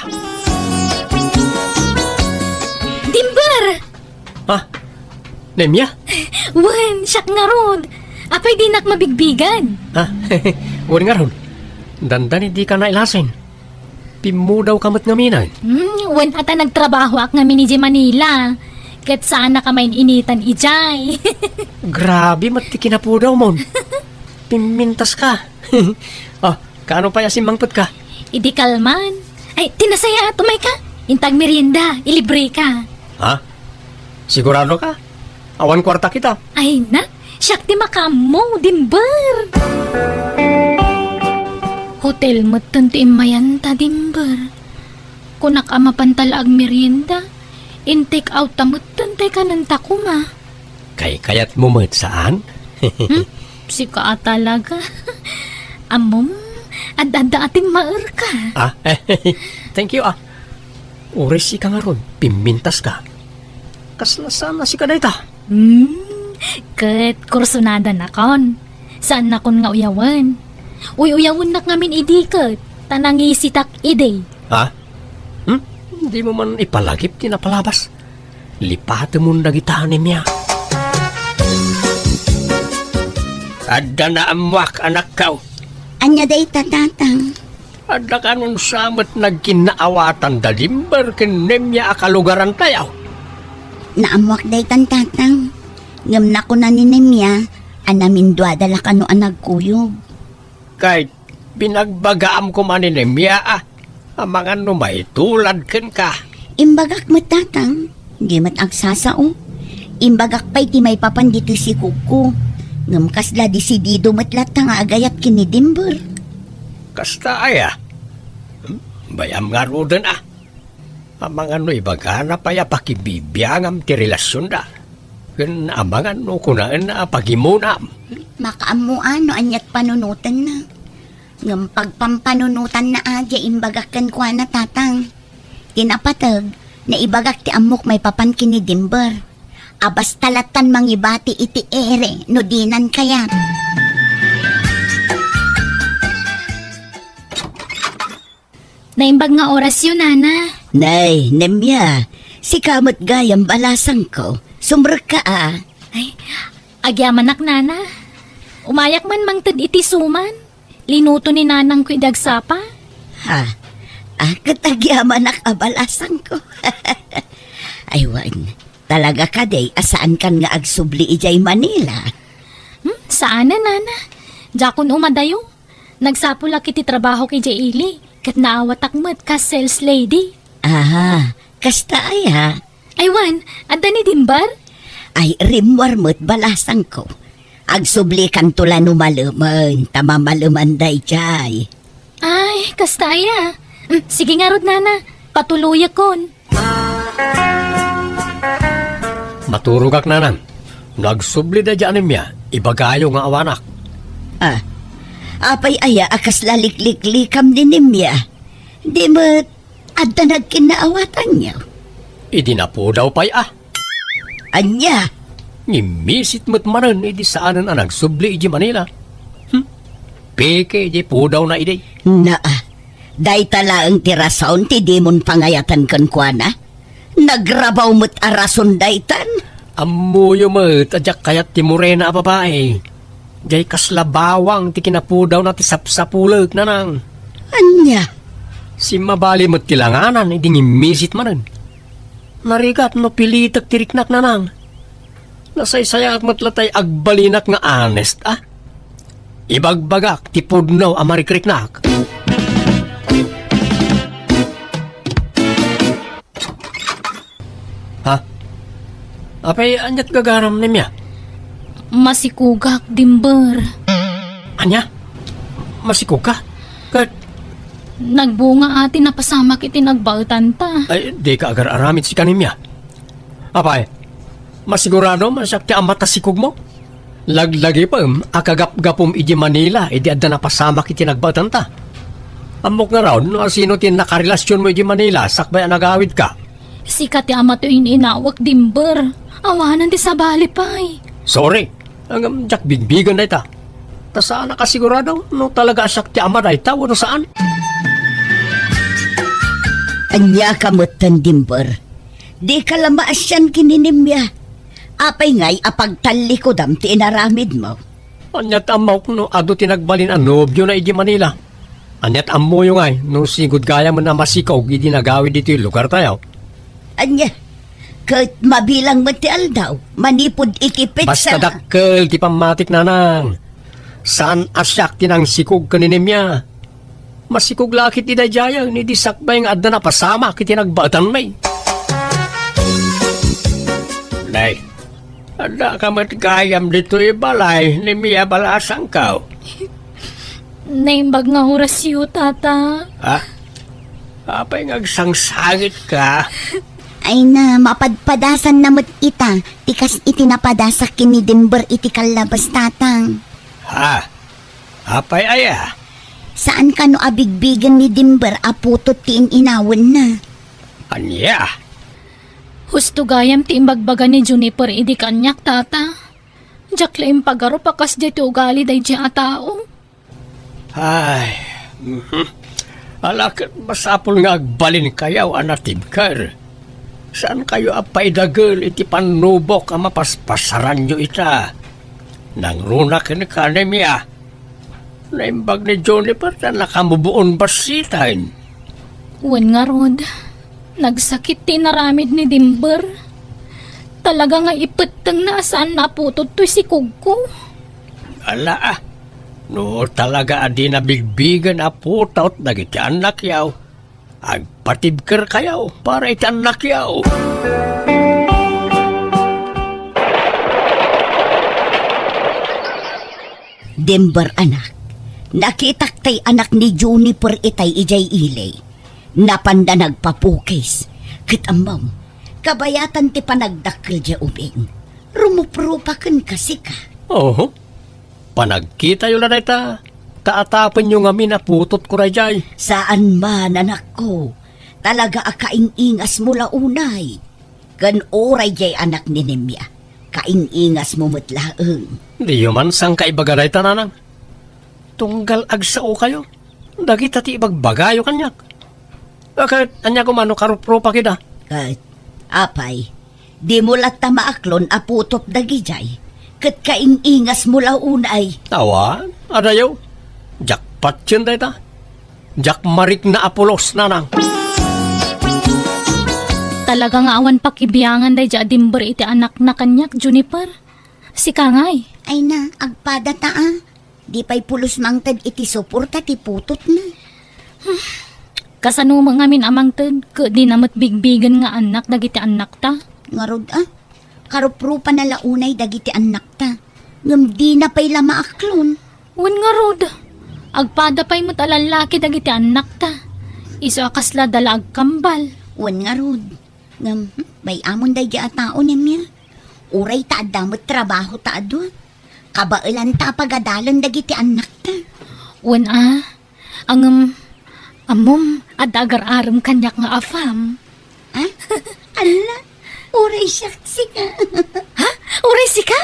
Dimber! Ha? Nemia? Wen, siak ngarud. Apay dinak mabigbigan? Ha? Wen ngarud. Dandani dika nailasin. Pimmudawka met ngamin. Hmm, wen a ta nagtrabahoak ngamin idiay Manila. Ket saannak a main-initan idiay. Grabe met ti kinapudawmon. Pimmintaska. Ah, kaano pay a simmangpetka? Idi kalman. Ay, ti nasayaat, umayka. Inta agmerienda, ilibreka. Ha? Siguradoka? Awan kuartak ita. Ay na, siak ti makaammo, Dimber. Hotel metten ti immayanta, Dimber. Kunak a mapanta la agmerienda, in-take out ta metten tay kanenta koma. Kaykayatmo met, saan? Hmm? Sika a talaga. Ammom, ad-adda a timmaerka. Ah, thank you, ah. Uray sika ngarud, pimmintaska. Kasla saan a sika dayta? Hmm, ket kursunada nakon. Saannakon nga uyawen. Uy-uyawennak ngamin idi ket, ta nangisitak idi. Ha? Hmm? Dimo man ipalagip ti napalabas? Lipatemon dagita, Nemia. Adda naammoak, anakko. Ania dayta, Tatang? Adda kanon sa met nagkinnaawatan da Dimber ken Nemia a kalugarantayo? Naammoak daytan, Tatang. Ngem nakuna ni Nemia a naminduada la kano a nagkuyog. Kay, binagbagaam koma ni Nemia a, amangan no maitulad kenka. Imbagak met, Tatang. Di met agsasao. Imbagak pay ti maipapan ditoy sikogko. Ngem kasla desidido met latta nga agayat ken ni Dimber. Kasta aya? Hmm? Bay-am ngaruden a. Amangan no ibagana pay a pakibibiangam ti relasionda. Ken amangan no kunaenna a pagimunam. Makaammo a no aniat panunotenna. Ngem pagpampanunotanna a diay imbagak kenkuana, Tatang. Ti napateg, naibagak ti ammok maipapan ken ni Dimber. A basta lattan mangibati iti ere no dinan kayat. Naimbag nga orasyo, Nana. Nay, Nemia, sika met gayam balasangko. Sumrekka a. Ay, agyamanak, Nana. Umayak man mangted iti suman. Linuto ni Nanangko idi agsapa. Ha? Ah, ket agyamanak a balasangko. Ay, wen. Talaga kadi a saankan nga agsubli idiay Manila? Hmm, saanen, Nana. Diakon umadayo. Nagsapulak iti trabahok idiay ili, ket naawatak met kas sales lady. Aha, kasta aya? Ay, wen, adda ni Dimber? Ay, rimmuar met balasangko. Agsublikanto la no malemen, ta mamaleman daydiay. Ay, kasta aya. Mm, sige ngarud, Nana. Patuloyakon. Maturogak, Nanang. No agsubli daydiay a Nemia, ibagayo nga awanak. Ah, apay aya a kasla likliklikam ni Nemia? Di met adda nagkinnaawatanyo? Idi napudaw pay a. Ania? Ngimmisit met manen idi saanen a nagsubli idiay Manila. Hmm? Peke idiay pudawna idi. Naa, dayta laeng ti rason ti dimon pangayatan kenkuana. Nagrabaw met a rason daytan. Ammoyo met a diak kayat ti morena a babai. Diay kasla bawang ti kinapudawna ti sapsapulek, Nanang. Ania? Simmabali met ti langanan idi ngimmisit manen. Narigat no pilitek ti riknak, Nanang. Nasaysayaat met latay agbalinak nga honest, a? Ibagbagak ti pudno a marikriknak. Ha? Apay, aniat gagaram, Nemia? Masikogak, Dimber. Ania? Masikogka? Ket nagbunga a ti napasamak iti nagbaetanta. Ay, dika agar-aramid sika, Nemia. Apay, masiguradom a siak ti ama ta sikogmo? Laglagipem a kagapgapom idiay Manila idi adda napasamak iti nagbaetanta. Ammok ngarud no asino ti nakarelasionmo idiay Manila sakbay a nagawidka. Sika ti ama ti in-inawak, Dimber. Awanen ti sabali pay. Sorry. Ngem diak bigbigen dayta. Ta saanak a sigurado no talaga a siak ti ama dayta wenno saan. Ania ka metten, Dimber? Dika la maasian ken ni Nemia. Apay ngay a pagtallikudam ti inaramidmo? Aniat ammok no adu ti nagbalin a nobiona idiay Manila? Aniat ammoyo ngay no sigud gayamen a masikog idi nagawid ditoy lugartayo? Ania? Ket mabilang met ti aldaw manipud iti petsa. Basta dakkel ti pammatik, Nanang. Saan a siak ti nangsikog ken ni Nemia. Masikog la ket ti daydiayen idi sakbay nga adda napasamak iti nagbaetanmi. Nay, adda ka met gayam ditoy balay, Nemia balasangko? Naimbag nga orasyo, Tata. Ha? Apay nga agsangsangitka? Ay na, mapadpadasanna met ita, ti kas iti napadasak ken ni Dimber iti kallabas, Tatang. Ha? Apay aya? Saan kano a bigbigen ni Dimber a putot ti in-inawenna? Ania? Husto gayam ti imbagbaga ni Juniper idi kaniak, Tata. Diak la impagarup a kasdiay ti ugali daydiay a tao. Ay, mhm. Ala ket masapul nga agbalinkayo a natibker. Saankayo a paidagel iti pannubok a mapaspasaranyo ita. Nangruna kenka, Nemia. Naimbag ni Juniper ta nakamuboon bassiten. Wen ngarud, nagsakit ti inaramid ni Dimber. Talaga nga ipettengna a saan naputot toy sikogko. Ala, a, no talaga a di nabigbigen a putot dagiti annakyo, agpatibkerkayo para iti annakyo. Dimber, anak, nakitak tay anak ni Juniper itay idiay ili. Napanda nagpapukis. Ket ammom, kabayatan ti panagdakkel diay ubing. Rumuprupa kenka, sika. Oho. Panagkitayo la dayta, ta atapenyo ngamin a putotko daydiay. Saan man, anakko. Talaga a kaing-ingasmo la unay. Ken uray diay anak ni Nemia, kaing-ingasmo met laeng. Diyo man sangka ibaga dayta, Nanang. Tunggal agsaokayo, dagita ti ibagbagayo kaniak. Ket ania koma no karuprupak ida? Ket, apay, dimo latta maaklon a putot dagidiay, ket kaing-ingasmo la unay. Awan, adayo. Diak patien dayta. Diak marikna a pulos, nanang. Talaga nga awan pakibiangan daydiay a Dimber iti anakna kaniak, Juniper. Sika ngay. Ay na, agpada ta a. Di pay pulos mangted iti suporta ti putotna. Kasano met ngamin a mangted, ket dina met bigbigen nga annak dagiti annakta? Ngarud a, karupropana la unay dagiti annakta. Ngem dina pay la maaklon. Wen ngarud, agpada pay met a lallaki dagiti annakta. Isu a kasla da la agkambal. Wen ngarud, ngem, hmm, bay-amon daydiay a tao, Nemia. Uray ta adda met trabaho ta adu, kabaelanta a pagadalen dagiti annakta. Wen a, ngem, ammom, adda agar-arem kaniak nga afam. Ha? Alla, uray siak sika. Ha? Uray sika?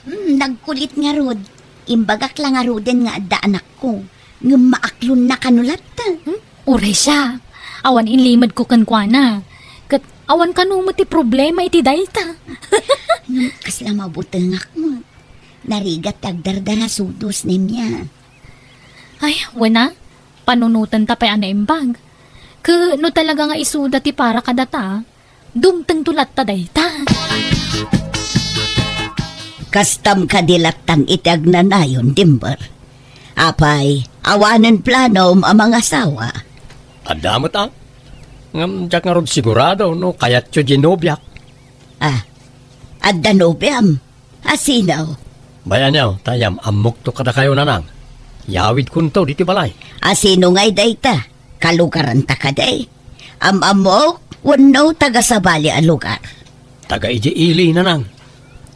Hmm, nagkulit ngarud. Imbagak la ngaruden nga adda anakko. Ngem maaklonna kano latta. Hmm? Uray siak. Awan inlimedko kenkuana. Ket awan kano met ti problema iti dayta. Ngem kasla mabutengak met. Narigat ti agdardarasudos, Nemia. Ay, wen a, panunotenta pay a naimbag. Ket no talaga nga isuda ti para kadata, dumtengto latta dayta. Kastam kadi lattan iti agnanayon, Dimber. Apay, awanen planom a mangasawa? Adda met a. Ngem diak ngarud sigurado no kayatyo diay nobiak. Ah, adda nobiam? Asino? Bay-anyo, ta yam-ammokto kadakayo, nanang. Yawidkonto ditoy balay. Asino ngay dayta? Kalugaranta kadi? Am-ammok wenno taga-sabali a lugar? Taga idiay ili, nanang.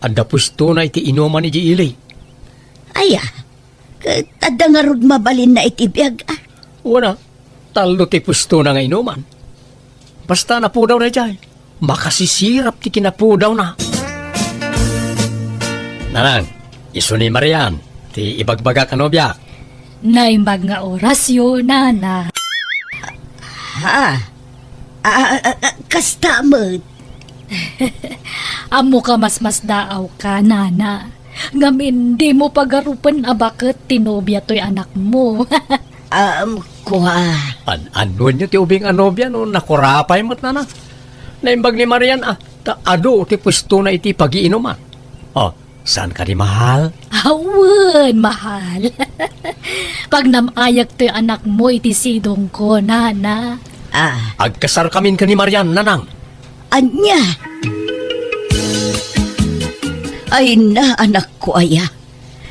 Adda puestona iti inuman idiay ili. Aya, ket adda ngarud mabalinna iti biag a? Wen a, tallo ti puestona nga inuman. Basta napudaw daydiay, makasisirap ti kinapudawna. Nanang, isu ni Marian ti ibagbagak a nobiak. Naimbag nga orasyo, nana. Ha? Ah, ah, ah, ah, kasta met. Ammok a masmasdaawka, nana. Ngem dimo pagarupen a baket ti nobia toy anakmo. Um, kua. An-anonyo ti ubing a nobia no nakurapay met, nana? Naimbag ni Marian a, ta adu ti puestona iti pagiinuman. Oh, saan kadi, mahal? Awen, mahal. Pagnam-ayak toy anakmo iti sidongko, nana. Ah. Agkasarkamin ken ni Marian, nanang. Ania? Ay na, anakko aya.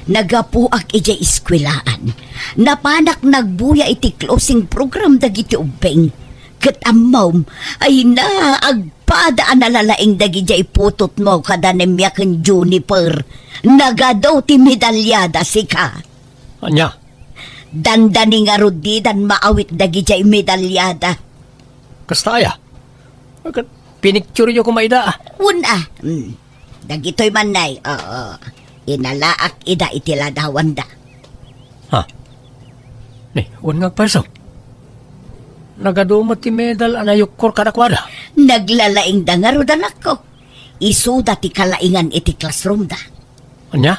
Nagapuak idiay eskuelaan. Napanak nagbuya iti closing program dagiti ubbing. Ket ammom, ay na, agpada a nalalaing dagidiay putotmo kada Nemia ken Juniper. Nagadu ti medalyada, sika. Ania? Dandani ngarud didan maawit dagidiay medalyada. Kasta aya? Ket pinictureyo koma ida, ah. Wen a. Hmm. Dagitoy man nay, oo. Inalaak ida iti ladawanda. Ha? Ni, wen nga agpayso. Nagadu met ti medal a nayukkor kadakuada. Naglalaingda ngarud, anakko. Isuda ti kalaingan iti classroomda. Ania?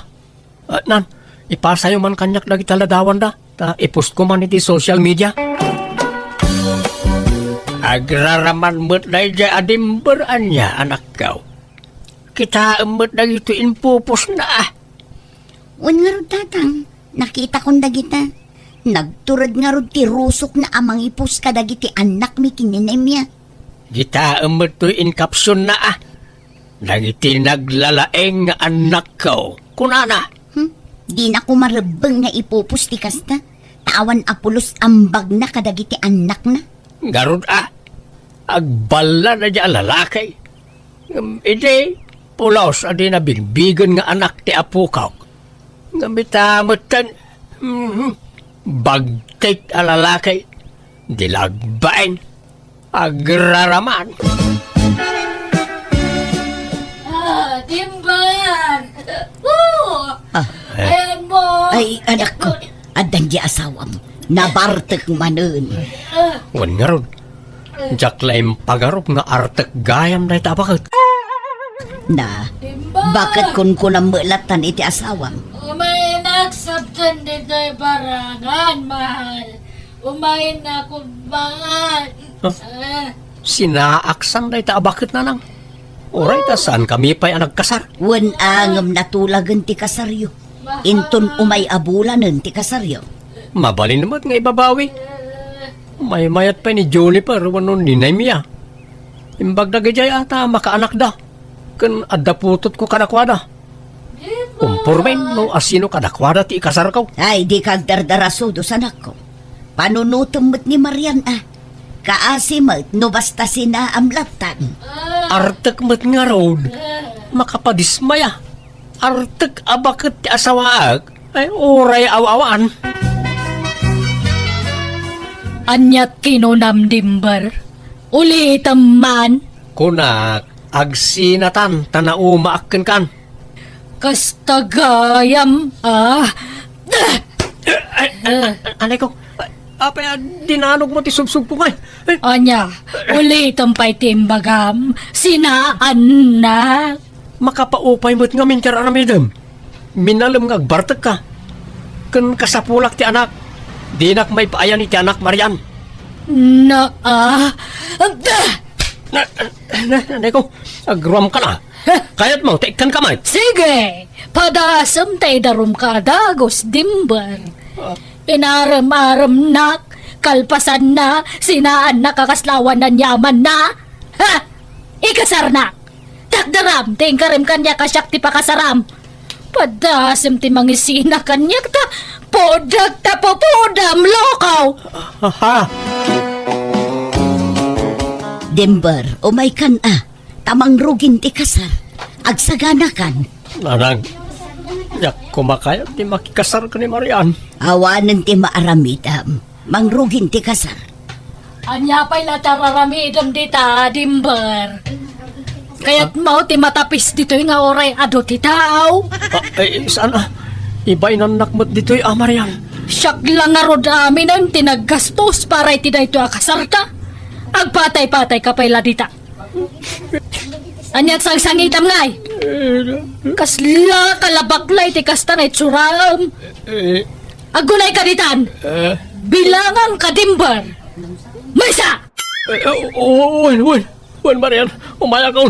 Ah, nan, ipasayo man kaniak dagiti ladawanda, ta ipostko man iti social media. Agraraman met daydiay a Dimber ania, anakko. Kitaem met dagitoy impupusna, ah. Wen ngarud, tatang, nakitakon dagita. Nagtured ngarud ti rusokna a mangipus kadagiti annakmi ken ni Nemia. Kitaem met toy in captionna, ah. Dagiti naglalaeng nga annakko, kunana. Hmm? Dina koma rebbeng nga ipupos ti kasta, ta awan a pulos ambagna kadagiti annakna. Ngarud a, agballa daydiay a lalaki. Ngem idi, pulos a dina bigbigen nga anak ti apokok. Ngem ita metten, mhm, bagtik a lalaki, di la agbain. Agraraman. Ah, Dimber! Oh! Ah. Ayan mo! Ay, anakko, addan di asawam. Nabartek manen. Ah. Wen ngarud, Diak la impagarup nga artek gayam dayta a baket. Na, baket kunkunam met lattan iti asawam? Umaynak sabten ditoy barangan, mahal. Umaynak, mahal. Huh? Ah. Sinaaksan dayta a baket, nanang. Uray ta saan kami pay a nagkasar. Wen a ngem natulagen ti kasaryo. Inton umay a bulanen ti kasaryo. Mabalin met nga ibabawi. Maymayat pay ni Juniper wenno ni Nemia. Imbag dagijay a ta makaanakda. Ken adda putotko kadakuada. Kumpormen no asino kadakuada ti ikasarko. Ay, dika agdardarasudos, anakko. Panunotem met ni Marian a. Kaasi met no basta sinaam lattan. Artek met ngarud. Makapadismaya. Artek a baket ti asawaek. Ay, uray aw-awan. Aniat kinunam, Dimber? Ulitem man. Kunak, agsinatan ta naumaak kenkan. Kasta gayam, ah. Ay, ay, ay, anay ko, ay, apay a dinanogmo ti subsubko ngay? Ay. Ania, ulitem pay ti imbagam, sinaannak. Makapaupay met ngamin ti ar-aramidem. Minalem nga agbartekka. Ken kasapulak ti anak. Dinak maipaayan iti anak, Marian. Na, ah, da! Na, na, na, na, ko, agruamka na. Kayatmo, ta ikkanka met. Sige! Padasem ta idarumka a dagus, Dimber. Ah. Inarem-aremnak, kalpasanna, sinaannak a kasla awan aniamanna. Ha! Ikasarnak! Takderam ti inkarem kaniak a siak ti pakasaram. Padasem ti mangisina kaniak ta pudak ta pupudam, lokaw! Aha! Dimber, umaykan a, ta mangrugin ti kasar. Agsaganakan. Nanang, diak koma kayat ti makikasar ken ni Marian. Awanen ti maaramidam. Mangrugin ti kasar. Ania pay la ti ar-aramidem dita, Dimber? Kayatmo ti matapis ditoy nga uray adu ti tao? Ah, eh, saan, ah? Ibainannak met ditoy, ah, Marian. Siak la ngarud aminen ti naggastos para iti daytoy a kasarta. Agpatay-patayka pay la dita. Aniat sangsangitam ngay? Kasla kalabakla iti kasta nga itsuraem. Eh. Agunayka ditan. Eh. Bilanganka, Dimber. Maysa! Eh, oh, oh, wen, wen. Wen, Marian. Umayakon.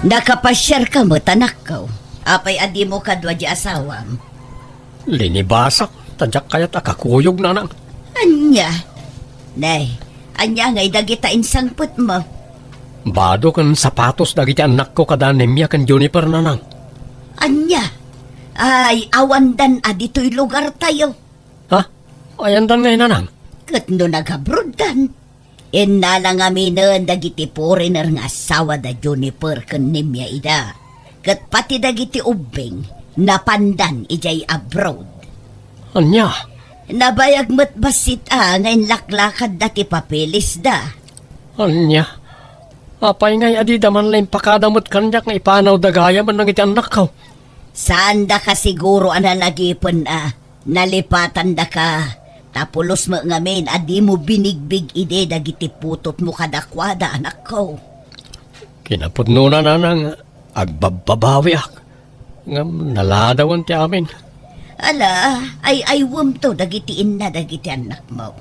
Nakapasiarka met, anakko. Apay a dimo kadua di asawam? Linibasak, ta diak kayat a kakuyog, nanang. Ania? Nay, ania ngay dagita insangpetmo? Bado ken sapatos dagiti annakko kada Nemia ken Juniper, nanang. Ania? Ay, awandan a ditoy lugartayo. Ha? Ayandan ngay, nanang? Ket no nagabroddan? Innala ngaminen dagiti foreigner nga asawa da Juniper ken Nemia ida, ket pati dagiti ubbing napandan idiay abroad. Ania? Nabayag met bassit a nga inlaklakadda ti papelisda. Ania? Apay ngay a dida man la impakada met kaniak nga ipanawda gayam dagiti annakko? Saandaka siguro a nalagipen a nalipatandaka, ta pulos met ngamin a dimo binigbig idi dagiti putotmo kadakuada, anakko. Kinapudnona, nanang, agbabbabawiak, ngem naladawen ti amin. Ala, ay-aywemto dagiti inna dagiti annakmo.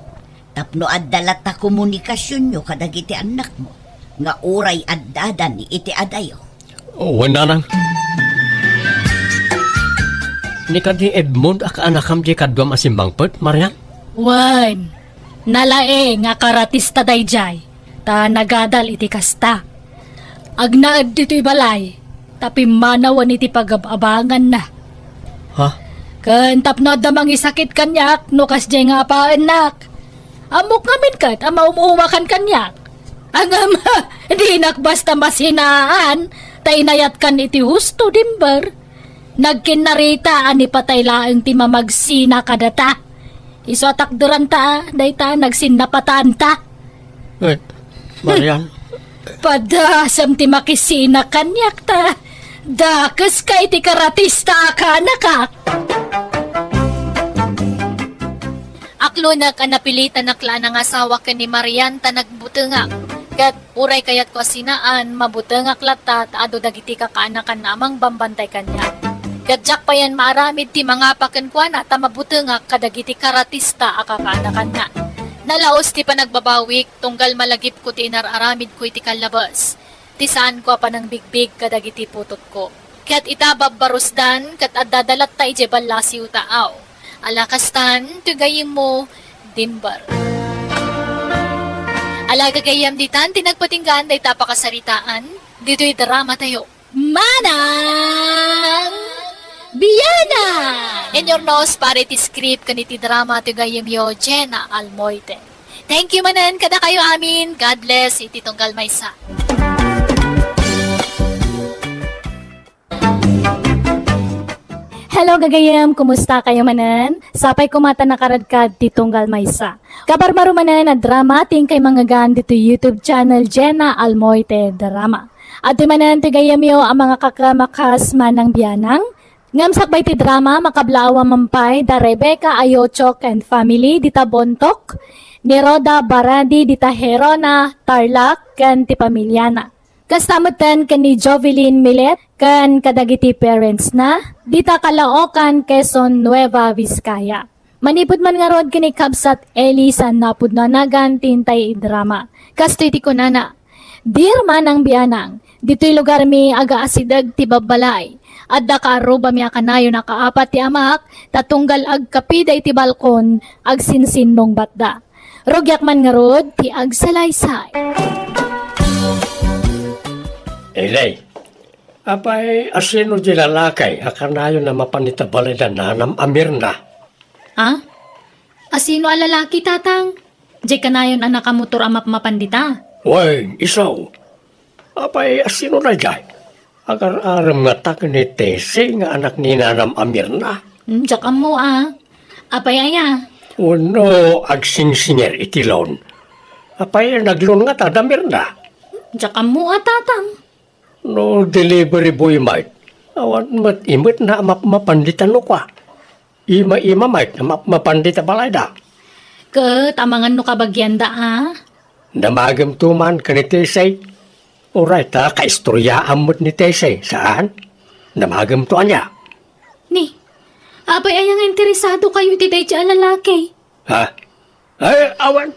Tapno adda latta komunikasionyo kadagiti annakmo nga uray addadan iti adayo. Wen, nanang. Ni kadi Edmond a kaanakam di kaduam a simmangpet, Marian? Wen, nalaing a karatista daydiay, ta nagadal iti kasta. Agnaed ditoy balay, ta pimmanawen iti pagab-abanganna. Ha? Ken tapno adda mangisakit kaniak no kasdiay nga apaennak. Ammok ngamin ket a maum-umakan kaniak. Ngem, dinak basta masinaan, ta inayatkan iti husto, Dimber. Nagkinnarita a ni patay laeng ti mamagsina kadata. Isu a takderanta, dayta, nagsinnapatanta. Eh, Marian. Padasem ti makisina kaniak ta. Dakeska iti karatista a kaanakak. Aklonek a napilitanak la a nangasawa ken ni Marian ta nagbutengak. Ket uray kayatko a sinaan, mabutengak latta ta adu dagiti kakaanakanna a mangbambantay kaniak. Ket diak payen maaramid ti mangapa kenkuana ta mabutengak kadagiti karatista a kakaanakanna. Nalaos ti panagbabawik tunggal malagipko ti inar-aramidko iti kallabes. Ti saanko a panangbigbig kadagiti putotko. Ket ita babbarusdan ket addada latta idiay ballasiw ta aw. Ala kastan, ti gayyemmo, Dimber. Ala gagayyem ditan ti nagpatinggaan dayta a pakasaritaan, ditoy drama tayo. Manang Bianang! Inurnos para iti script ken iti drama ti gayyemyo, Jenna Almoite. Thank you manen kadakayo amin. God bless iti tunggal maysa. Hello, gagayyem. Kumusta kayo manen? Sapay koma ta nakaradkad ti tunggal maysa. Kabarmaro manen a drama ti inkay mangngegan ditoy YouTube channel Jenna Almoite Drama. Adtoy manen ti gayyemyo a mangakakamakas Manang Bianang. Ngem sakbay ti drama, makablaawan man pay da Rebecca Ayocho ken family dita Bontoc, ni Rhoda Baradi dita Gerona, Tarlac, ken ti pamiliana. Kasta metten ken ni Jovelyn Milet ken kadagiti parentsna dita Caloocan, Quezon, Nueva Vizcaya. Manipud man ngarud ken ni kabsat Eli, saan napudno a nagan ti intay idrama. Kastoy ti kunana, "Dear Manang Bianang, ditoy lugarmi agaasideg ti babbalay. Adda kaarrubami a kanayon a kaapat ti amak, ta tunggal agkapida iti balkon, agsinsinnungbatda. Rugiak man ngarud ti agsalaysay." Eli, apay, asino di lalaki a kanayon a mapan ita balay da nanam a Mirna? Ah? Asino a lalaki, Tatang? Diay kanayon a nakamotor a mapmapan dita? Wen, isu. Apay, asino daydiay? Agar-arem ngata ken ni Tessie nga anak ni nanam a Mirna? Hmm, diak ammo, ah. Apay aya? Wenno agsingsingir iti loan? Apay, nag-loan ngata da Mirna? Diak ammo, ah, Tatang. No delivery boy met, awan met imetna a mapmapan dita nukua. Ima-ima met a mapmapan dita balayda. Ket amangan no kabagianda, a? Namagemto man ken ni Tessie. Uray ta kaistoryaam met ni Tessie, saan? Namagemto ania? Ni, apay aya nga interesado kayo iti daydiay a lalaki? Ha? Ay, awan.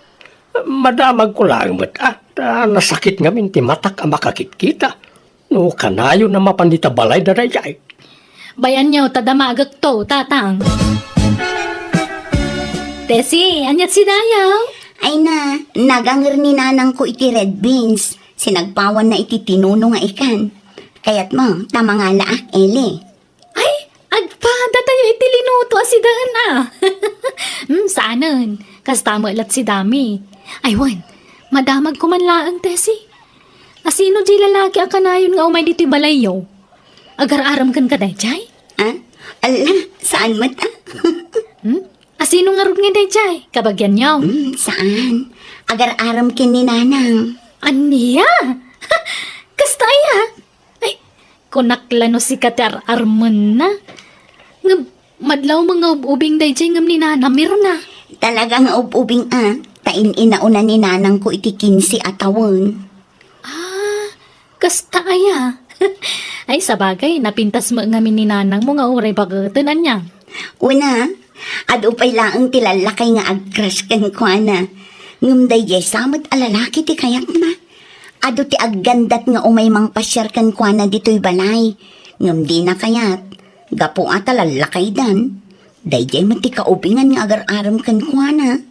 Madamagko laeng met, a, ta nasakit ngamin ti matak a makakitkita. No kanayon a mapan dita balayda daydiay. Bay-anyo ta damagekto, Tatang. Tessie, aniat si Dayaw? Ay na, naganger ni nanangko iti red beans. Sinagpawanna iti tinuno nga ikan. Kayatmo ta mangalaak, Eli? Ay, agpada tayo iti linuto a sidaen, a. Hmm, saanen. Kasta met la't si Dami. Ay, wen, madamagko man laeng, Tessie. Asino di lalaki a kanayon nga umay ditoy balayyo? Agar-arem kenka daydiay? Ah? Ala, saan met, a? Hmm? Asino ngarud nga daydiay? Kabagianyo? Hmm, saan. Agar-arem ken ni Nanang. Ania? Kasta aya? Ay, kunak la no sika ti ar-armenna. Ngem, madlaw nga ub-ubing daydiay ngem ni Nana Mirna. Talaga nga ub-ubing, a, ta in-inauna ni nanangko iti kinse a tawen. Ah, kasta aya? Ay, sabagay, napintas met ngamin ni nanangmo nga uray baketen, ania? Wen a, adu pay laeng ti lallakay nga ag-crush kenkuana. Ngem daydiay sa met a lalaki ti kayatna. Adu ti aggandat nga umay mangpasiar kenkuana ditoy balay. Ngem dina kayat, gapu a ta lallakaydan. Daydiay met ti kaubingan nga agar-arem kenkuana.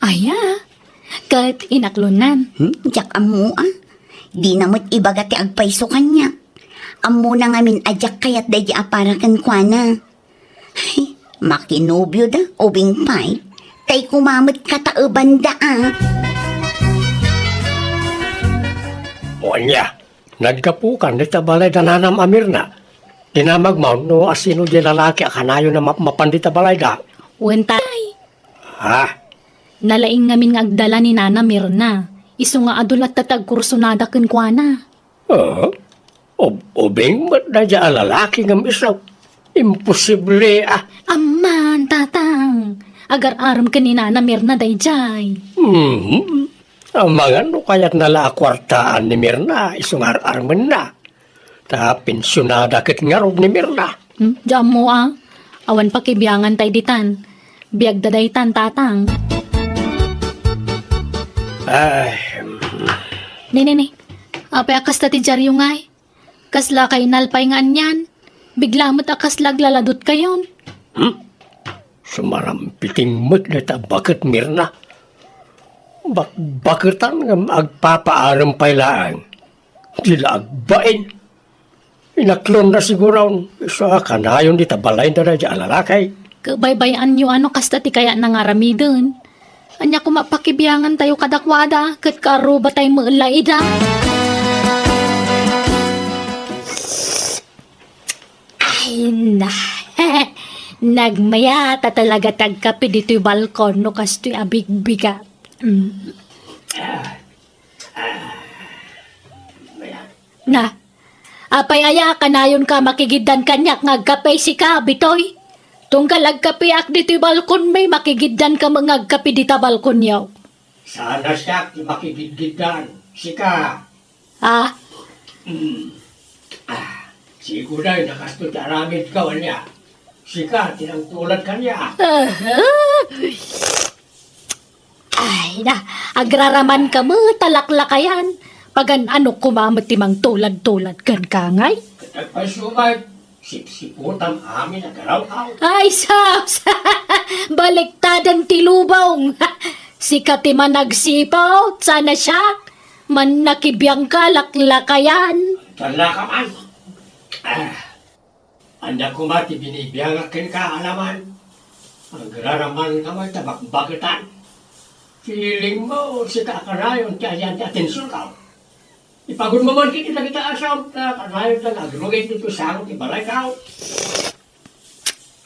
Aya, ket inaklonnan. Hmm, diak ammo, a. Dina met ibaga ti agpayso kaniak. Ammona ngamin a diak kayat daydiay a para kenkuana. Ay, makinobioda, ubing pay. Tay koma met kataebanda, a. O ania, naggapukan dita balay da nanam a Mirna. Dinamagmo no asino di lalaki a kanayon a mapmapan dita balayda. Wen tay. Ha? Nalaing ngamin nga agdala ni Nana Mirna. Isu nga adu latta ti agkursonada kenkuana. Ah? Ub-ubing met daydiay a lalaki ngem isu. Imposible, ah. Amman, Tatang. Agar-arem ken ni Nana Mirna daydiay. Mhm. Amangan no kayatna la a kuartaan ni Mirna, isu nga ar-armenna. Ta pensionada ket ngarud ni Mirna. Hmm, diak ammo, ah. Awan pakibianganta ditan. Biagda daytan, Tatang. Ay. Ni, ni, ni. Apay a kasta ti diaryo ngay? Kasla kainalpay nga anian? Bigla met a kasla aglaladutkayon. Hmm? Sumarampiting met dayta a baket, Mirna. Bakbaketan ngem agpapaarem pay laeng. Di la agbain. Inaklonna siguron, isu a kanayon dita balayda daydiay a lalaki. Kabaybay-anyo a no kasta ti kayatna nga aramiden. Ania koma pakibiangantayo kadakuada, ket kaarrubatay met la ida. Ay, na. Nagmayat a talaga ti agkape ditoy balkon no kastoy a bigbigat. Mm. Na, apay aya, kanayonka makigiddan kaniak nga agkape sika, Bitoy? Tunggal agkapeak ditoy balkonmi, makigiddanka met nga agkape dita balkonyo. Saan a siak ti makigidgiddan, sika. Ah? Mm. Ah, siguray, nakasto ti aramidko, ania? Sika ti nangtulad kaniak. Aha. Ay, na, agraramanka met a laklakayan. Pagan-ano koma met ti mangtulad-tulad kenka ngay? Ket agpayso met, sipsiputam amin a garaw-aw. Ay, sus! Baliktaden ti lubong. Sika ti managsiput, saan a siak. Mannakibiangka, laklakayan. Talaga man. Ah. Ania koma ti binibiangak kenka, Alaman? Agraramanka met a bakbaketan. Feelingmo, sika a kanayon ti ayan ti atensionko. Ipagudmo man ket dagita a asawam ta kanayon ta nga agrugit ditoy sango ti balayko.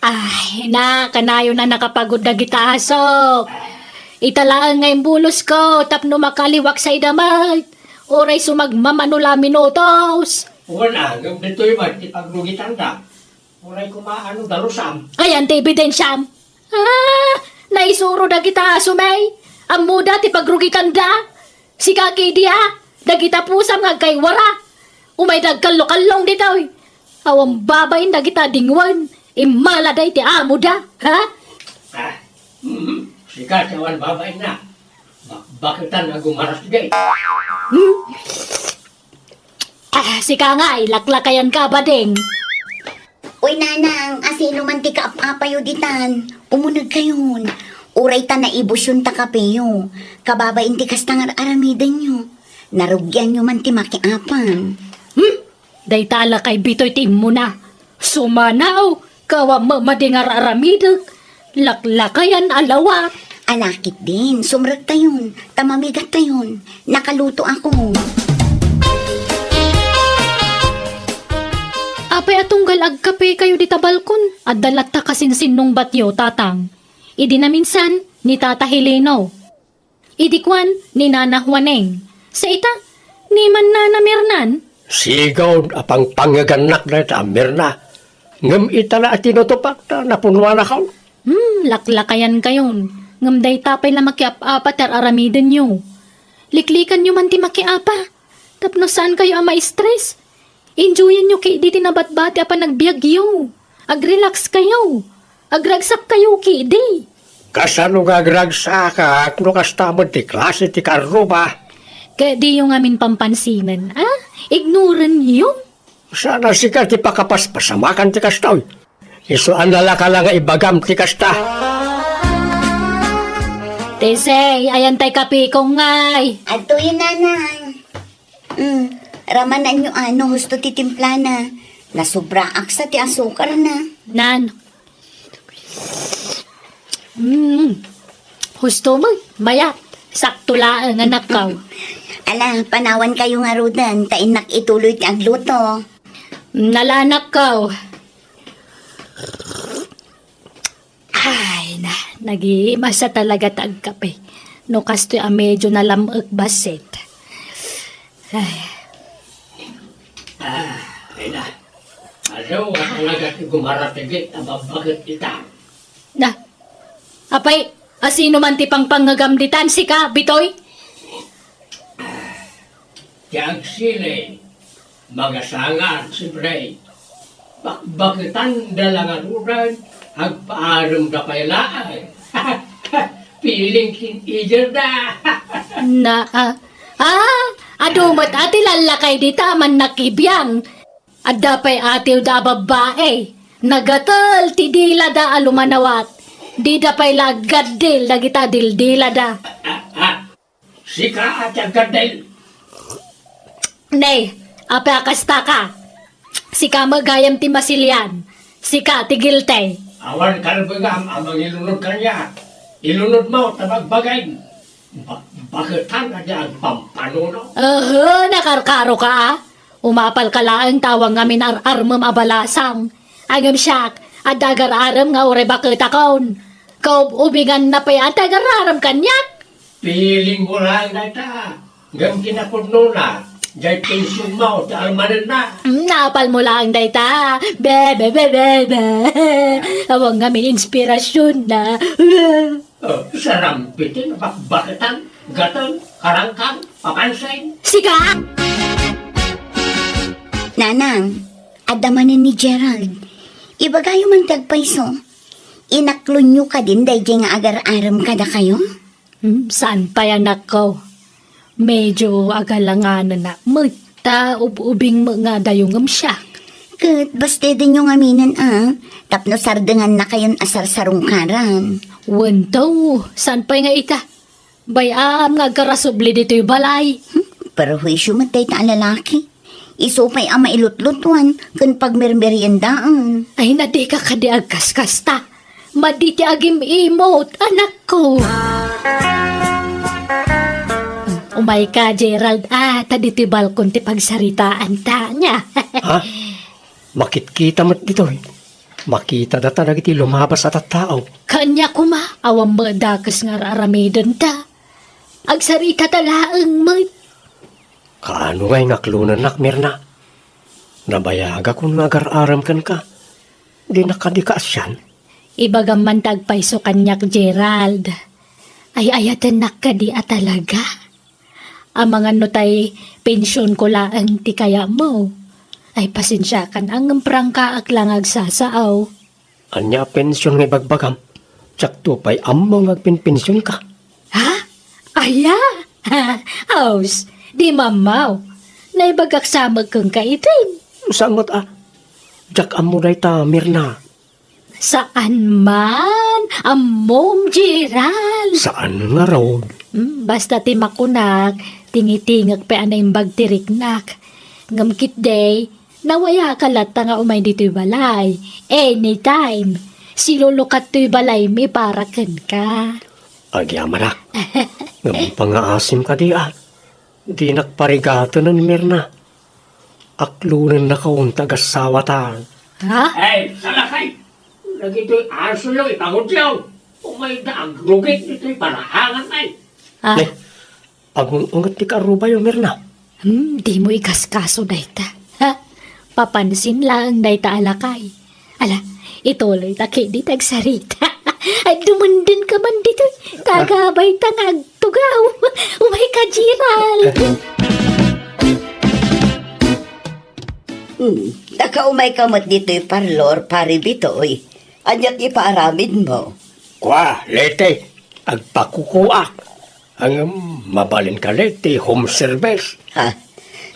Ay, na, kanayon a nakapagud dagita aso. Ita laeng nga imbulosko tapno makaliwak sa ida met. Uray sumagmamano la minutos. Wen, ngem ditoy met ti pagrugitanda. Uray koma, ano, dalusam. Ayan ti ebidensiam. Ah, naisuro dagita aso, may. Ammoda ti pagrugitanda. Sika kidi, ah, dagita pusam nga agkaywara. Umay dagkallo-kallong ditoy. Awan babain dagita dingwen. Immala day ti amoda, ha? Ah, mhm. Sika ti awan babainna. Bakbaketan a gumaras di. Hmm? Ah, sika nga, ilaklakayan ka, bading. Uy, nanang, asino man ti kaap-apayo ditan? Umunegkayon. Uray ta naibusyon ta kapeyo. Kababain ti kasta nga ar-aramidenyo. Narugianyo man ti makiapan. Hmm? Dayta a lakay Bitoy ti immuna. Sumanaw, kawa mamadi nga ar-aramidek. Laklakayan a lawat. Alakit din, sumrektayon, ta mamigattayon. Nakaluto ako. Apay a tunggal agkape kayo dita balkon? Adda latta kasinsinnungbatyo, Tatang. Idi naminsan, ni Tata Heleno. Idi kuan ni Nana Juaneng, "Sa ita, ni man Nana Mirnan?" Sigud a pangpangegannak dayta a Mirna. Ngem ita la a tinutupak ta napunuanakon. Hmm, laklakayan kayon. Ngem dayta pay la makiap-apa ti ar-aramidenyo. Liklikanyo man ti makiapa. Tapno saan kayo a ma-stress. Enjoyanyo kidi ti nabatbati a panagbiagyo. Agrelax kayo. Agragsak kayo kidi. Kasano nga agragsakak no kasta met ti klase ti karruba? Ket diyo ngamin pampansinen, a? Ignoranyo? Sana sika ti pakapaspasamakan ti kastoy. Isu a nalaka la nga ibagam ti kasta. Tesey, ayan tay kapikong ngay. Adtoy, nanang. Mm, ramananyo ano husto ti timplana. Nasubraak sa ti asukarna. Nan. Mm. Husto mo, mayat. Sakto laeng, anakkaw. Ala, panawan kayo nga ruden, ta innak ituloy ti agluto. Nala, anakkaw. Ay, na, nagimasa talaga ta agkape. No kastoy a medyo nalam-ek bassit. Ay. Ah, ay na. Adu a talaga ti gumaratigit a babbaket ita. Na, apay, asino man ti pangpangngegam ditan, sika, Bitoy? Ti agsilin, magasangad, siyempre. Bakbaketan da la ngaruden, agpaarem da pay laeng. Piling teenager da. Na, ah, ah, adu met a ti lallakay dita a mannakibbiang. Adda pay atiwda a babbai. Nagatel ti dilada a lumanawat. Dida pay la aggaddil dagita dildilada. Ah, ah. Sika a ti aggaddil. Nay, apay a kastaka? Sika met gayam ti masilian. Sika ti guilty. Awan kalbegam a mangilunod kaniak. Ilunodmo ta bagbagim. Ba-, baketan a di agpampanuno. Aha, nakarkaroka, a? Umapalka laeng ta awan ngamin ar-armem a balasang. Ngem siak, adda agar-arem nga uray baketakon. Kaub-ubinganna pay a ti agar-arem kaniak. Pilingmo laeng dayta. Ngem kinapudnona, jay pensionmo ti almanenna. Mm, naapalmo laeng dayta. Be, be, be, be, be. Awan ngamin inspirasionna. Oh, sarampit ti bakbaketan, gatel, karangkang, papansin. Sika! Nanang, adda manen ni Gerald. Ibagayo man ti agpayso. Inaklonyo kadin daydiay nga agar-arem kadakayo? Hmm, saan pay, anakko? Medyo agalanganan met, ta ub-ubing met nga adayo ngem siak. Ket bastedenyo ngaminen, a, tapno sardengannakayon a sarsarungkaran. Wen to, saan pay nga ita? Bay-am nga agkarasubli ditoy balay. Hmm, perhuisio met dayta a lalaki. Isu pay a mailutlutuan ken pagmermeriendaen. Ay, na dika kadi agkaskasta. Madi ti agim-imot, anakko. Umayka, Gerald, a, ta ditoy balkon ti pagsaritaanta, nia. Ha? Makitkita met ditoy. Makita data dagiti lumabas a tattao. Kaniak koma, awan met dakes nga ar-aramidenta. Agsaritata laeng met. Kaano ngay nga aklonennak, Mirna? Nabayagakon nga agar-arem kenka. Dinak kadi kaasian? Ibagam man ti agpayso kaniak, Gerald. Ay-ayatennak kadi a talaga? Amangan no tay pensionko laeng ti kayatmo. Ay, pasensiakan a ngem prangkaak la nga agsasao. Ania a pension nga ibagbagam? Diakto pay ammo nga agpenpensionka. Ha? Aya? Aws, di mammaw. Naibagak sa met kenka itin. Saan met a? Diak ammo dayta, Mirna. Saan man? Ammom, Gerald. Saan ngarud? Hmm, basta ti makunak, tingitingek pay a naimbag ti riknak. Ngem ketdi, nawayaka latta nga umay ditoy balay. Anytime. Silulukat toy balaymi para kenka. Agyamanak. Ngem pangaasim kadi a. Dinak parigatenen, Mirna. Aklonennakon ti agasawata. Ha? Ay, salakay! Dagitoy asoyo, ipangudyo. Umayda agrugit ditoy paraangan, ay. Ah. Ne, agung-unget ti karubayo, Mirna. Hmm, dimo ikaskaso dayta. Ha? Papansin laeng dayta a lakay. Ala, ituloyta ketdi ti agsarita. Ay, dumendenka man ditoy. Tagabayta nga agtugaw. Umayka, Gerald. Hmm, nakaumayka met ditoy parlor, Pare Bitoy. Ania ti ipaaramidmo? Kua, Leti, agpakukuak. Ngem, mabalin kadi ti home service. Ha?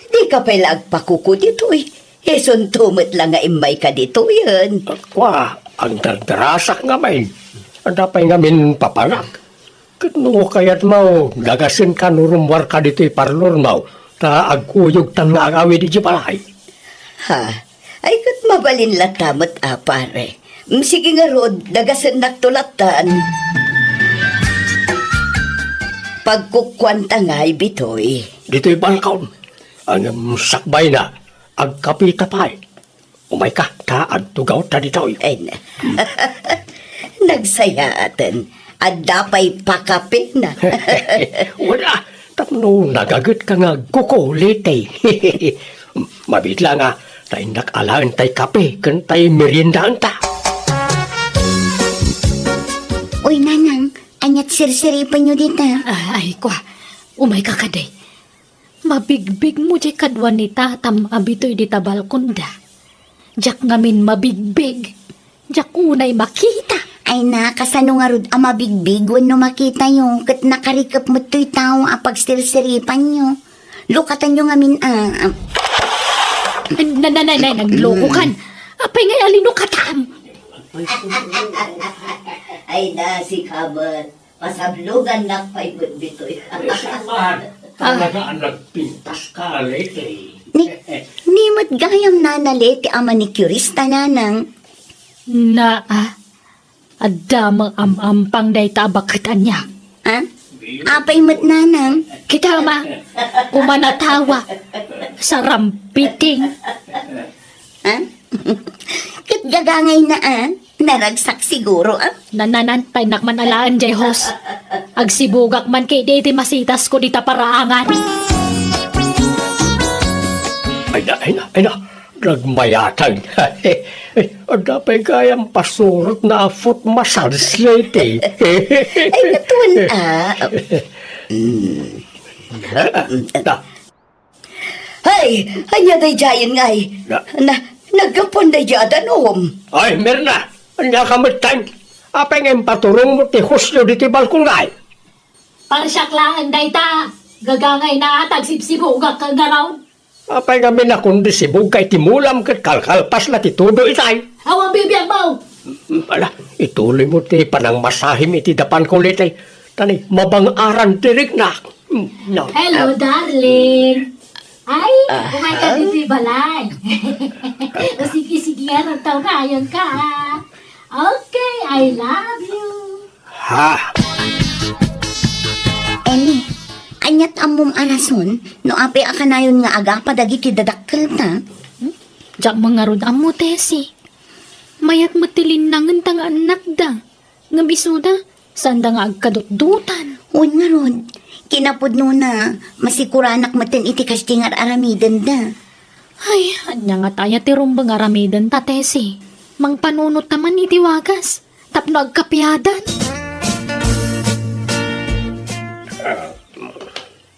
Dika pay la agpakuku ditoy. Isunto met la nga immayka ditoyen. Kua, agdardarasak ngamin. Adda pay ngamin papanak. Ket no kayatmo, dagasenka no rummuarka ditoy parlormo, ta agkuyogtan nga agawid idiay balay. Ha? Ay, ket mabalin latta met a, pare. Mm, sige ngarud, dagasennakto lattan. Pagkukuanta ngay, Bitoy. Ditoy balkon. Ngem sakbayna, agkapita pay. Umayka, ta agtugawta ditoy. Ay, na. Nagsayaaten. Adda pay pakapina. Wala, tapno nagagetka nga agkuku, Leti. Mabiit la nga, ta innak alaen tay kape ken tay meriendaenta. Uy, Nanang, aniat sirsiripenyo dita? Ah, ay, kua, umayka kadi. Mabigbigmo diay kadua ni Tatam a bitoy dita balkonda. Diak ngamin mabigbig. Diak unay makita. Ay na, kasano ngarud a mabigbig wenno makitayo ket nakarikep met toy tao a pagsirsiripanyo? Lukatanyo ngamin a, a. Na, na, na, na, naglokokan. Apay ngay a linukatam? Ay na, sika met. Pasablogannak pay met ditoy. Ay, saan man? Ah. Talaga a nagpintas ka, Leti. Ni, ni met gayam, Nana Leti, a manicurista, Nanang. Na, ah, adda met am-ampang dayta a baket ania. Ah? Apay met, Nanang? Kita, ma, kumanatawa. Sarampiting. Ah? Ket gagangayna, ah? Naragsak siguro, ah? Nananan, paynak man alaen diay hose. Agsibugak man ketdi iti masitasko dita paraangan. Ay na, ay na, ay na. Nagmayatan. Adda pay gayam pasurotna a foot massage, Leti. Ay, natuan, ah. Mm. Ta, Hay, ania daydiayen ngay? Na- Na, naggapuan daydiay a danum. Ay, Mirna, ania ka metten? Apay nga impaturongmo ti hosyo ditoy balkon ngay? Parsiak laeng dayta. Gagangayna a ta agsibsibugak ket ngarud. Apay nga minakon di sibugka iti mulam ket kalkalpas la ti tudo itay? Awan bibiag mo! Ala, ituloymo ti panangmasahim iti dapan ko, Leti. Ta ni, mabang-aran ti riknak. Mm, no. Hello, darling. Ay, aha. Umay ka ditoy balay. O, sige, sige, nga, nagtaurayan ka, ah. Okay, I love you. Ha? Eli, aniat ammom a rason no apay a kanayon nga agapa dagiti dadakkelta? Hmm? Diak man ngarud ammo, Tessie. Mayat met ti linnangenta nga annakda. Ngem isuda, saanda nga agkadutdotan. Wen ngarud, kinapudnona, masikuranak metten iti kasdi nga ar-aramidenda. Ay, ania ngata aya ti rumbeng aramidenta, Tessie? Mangpanunot ta man iti wagas tapno agkapiadan.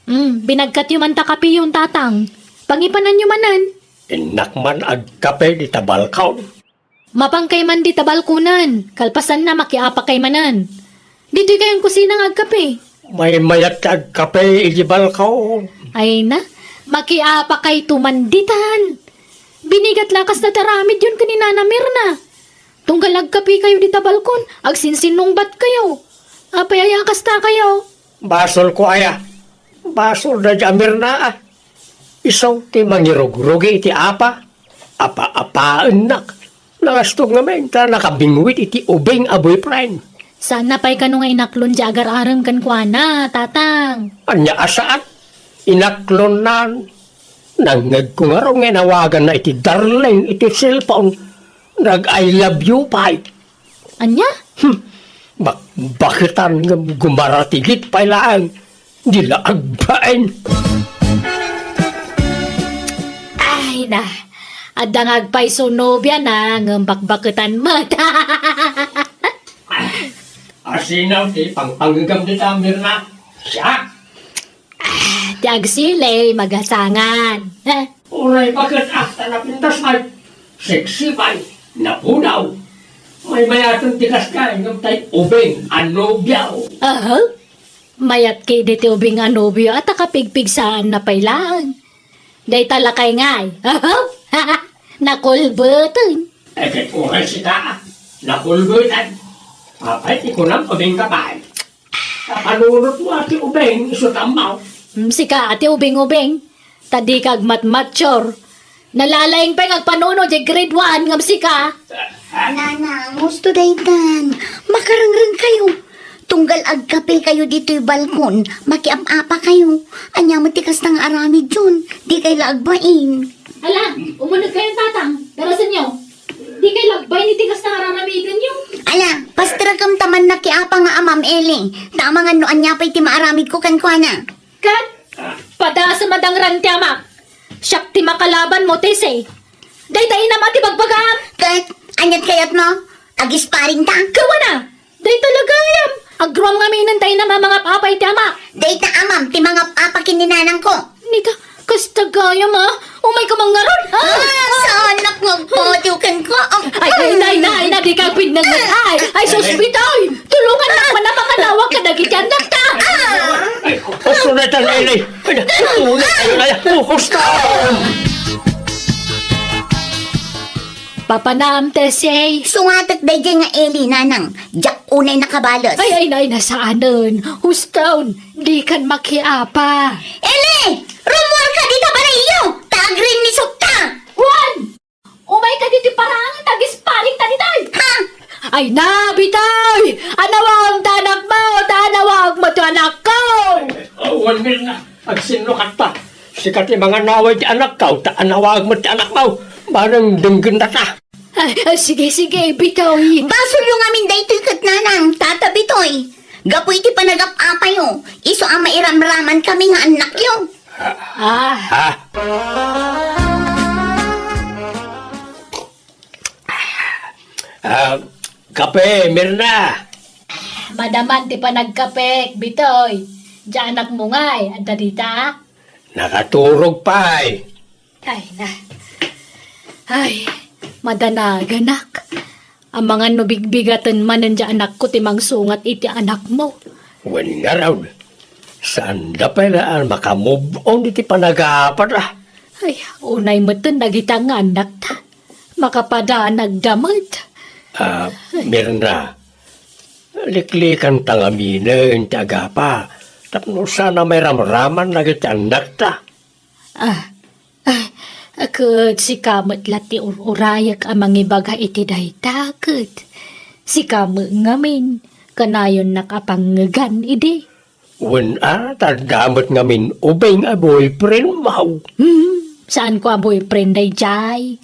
Hmm, binagkatyo man ta kapiyon, Tatang. Pangipananyo manen. Innak man agkape dita balkon. Mapankay man dita balkonen, kalpasanna, makiapakay manen. Ditoy kayon kusina nga agkape. Maymayat ti agkape iti balkon. Ay na, makiapakayto man ditan. Binigat la kasta ti aramidyon ken ni Nana Mirna. Tunggal agkape kayo dita balkon, agsinsinungbat kayo. Apay aya kasta kayo? Basolko aya. Basol da di a Mirna, ah. Isu ti mangirugrugi iti apa. Apa-apaennak. Nakastog ngamin ta nakabingwit iti ubing a boyfriend. Saanna pay kano nga inaklon di agar-arem kenkuana, Tatang? Ania a saan? Inaklonnan. Nangngegko ngarud nga inawaganna iti darling iti cellphone. Nag-I love you pay. Ania? Hmm. Bakbaketan ngem gumaratigit pay laeng. Di la agbain. Ay na, adda nga agpayso nobiana ngem bakbaketan met. Asino ti pangpangegam dita, Mirna? Siak? Ah, ti agsilay, magasangan. Uray, baket, ah, ta napintas pay. Sexy pay, napudaw. Maymayaten ti kasta, ngem tay ubing a nobiaw. Aha. Mayat ketdi ti ubing a nobio a ta kapigpigsaanna pay laeng. Dayta lakay ngay. Aha. Nakulbeten. Eh, ket uray sika, nakulbeten. Apay ti kunam, ubing ka pay. Panunotmo a ti ubing, isu ti ammo. Hmm, sika a ti ubing-ubing. Ta dika agmatmature. Nalalaing pay nga agpanunot diay grade one ngem sika. Nanang, husto daytan. Makarengreng kayo. Tunggal agkape kayo ditoy balkon, makiap-apa kayo. Ania met ti kasta nga aramidyon, di kay la agbain. Ala, umuneg kayo, Tatang. Darasenyo. Di kay la agbain iti kasta nga araramidenyo. Ala, pasterekam ta man nakiapa nga amam, Eli. Ta amangan no ania pay ti maaramidko kenkuana. Ket, padasem a dangrang ti amak. Siak ti makalabanmo, Tessie. Dayta inam a ti bagbagam. Ket, aniat kayatmo? Agisparingta? Kawana! Dayta lagayam. Agruam ngamin ta inam a mangap-apa iti amak. Dayta amam ti mangap-apa ken ni nanangko. Nita, kasta gayam a. Umayka man ngarud, ha? Ah, saanak nga agpadiw kenka. Am- Ay, ay, ay, ay, na, dika agbinnanget. Ay, ay, sus, Bitoy. Tulongannak man a manganawag kadagiti annakta. Ay, usto na itan, Eli. Ay, usto na itan, ay, usto. Papanam, Tessie. Sungatek daydiay nga Eli, nanang. Diak unay nakabales. Ay, ay, ay, nasaanen. Hustaon, dikan makiapa. Eli! Rummuarka dita balayyo! Ta agrinnisokta! Wan! Umayka ditoy parang ta agisparingta ditoy! Ha? Ay na, Bitoy! Anawagmo ti anakmo, ta anawagmo ti anakko! Awan, Mirna. Agsinnukatta. Sika ti manganawag ti anakko, ta anawagmo ti anakmo. Manang denggennata. Ah, ah, sige, sige, Bitoy. Basolyo ngamin daytoy ket nanang, tata Bitoy. Gapu iti panagap-apayo, isu a mairamraman kami nga annakyo. Ah. Ha? Ah, kape, Mirna. Madaman ti panagkapek, Bitoy. Diay anakmo ngay, adda dita? Nakaturog pay. Ay, na. Ay, madanaganak. Amangan no bigbigaten manen diay anakko ti mangsungat iti anakmo. Wen ngarud, saanda pay la a makamove on iti panagapata. Ay, unay metten dagita nga annakta. Makapadanagda met. Ah, Mirna, liklikanta ngaminen ti agapa tapno saan a mairamraman dagiti annakta. Ah, ah, ket sika met la ti ur-urayek a mangibaga iti dayta, ket sika met ngamin, kanayonnak a pangngegan idi. Wen a, ta adda met ngamin ubing a boyfriend mo. Hmm, saanko a boyfriend daydiay.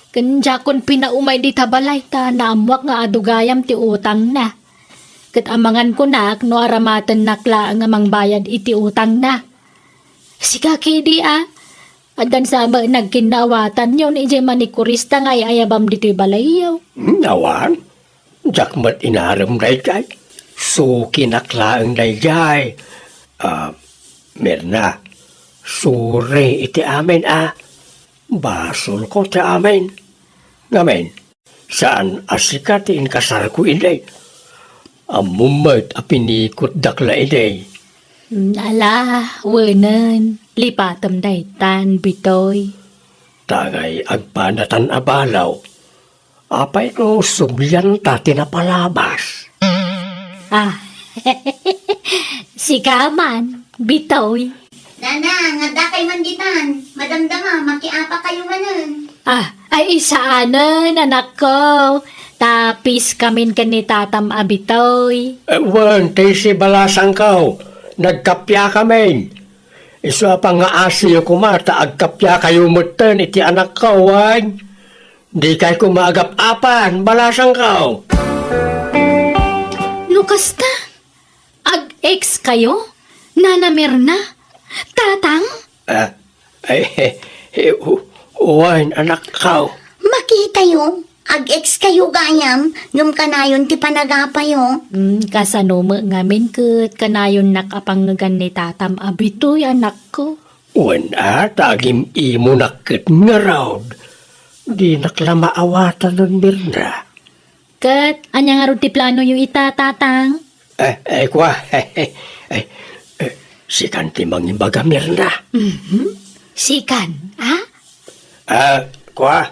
Ken diakon pinaumay dita balay ta naammoak nga adu gayam ti utangna. Ket amangan kunak no aramatennak laeng a mangbayad iti utangna. Sika kadi a, addan sa met nagkinnaawatanyo idiay manikurista nga ay-ayabam ditoy balayyo. Hmm, awan. Diak met inarem daydiay. Sukinak laeng daydiay. Ah, Mirna, sorry iti amin a. Basolko ti amin. Ngamin, saan a sika ti inkasarko idi. Ammom met a pinikutdak la idi. Mm, ala, wenen, lipatem daytan, Bitoy. Tangay agbanatan a balaw. Apay no sublianta ti napalabas? Ah, sika man, Bitoy. Nanang, addakay man ditan. Madamdama, makiapakayo manen. Ah, ay, saanen, anakko. Ta peace kamin ken ni tatam a Bitoy. Eh, wen, ti si balasangko, nagkappiakamin. Isu a pangngaasiyo koma ta agkappiakayo metten iti anakko, wen? Dikay koma agap-apan, balasangko. No kasta, ag-ex kayo? Nana Mirna? Tatang? Ah, ay, eh, eh, u-, wen, anakko. Makitayo, ag-ex kayo gayam, ngem kanayon ti panagapayo. Hmm, kasano met ngamin ket kanayonnak a pangngegan ni tatam a Bitoy, anakko? Wen a, ta agim-imonak ket ngarud. Dinak la maawatan, Mirna. Ket ania ngarud ti planoyo ita, Tatang? Eh, eh, kua, eh, eh, sikan ti mangibaga, Mirna. Mhm. Sikan, ah? Ah, kua,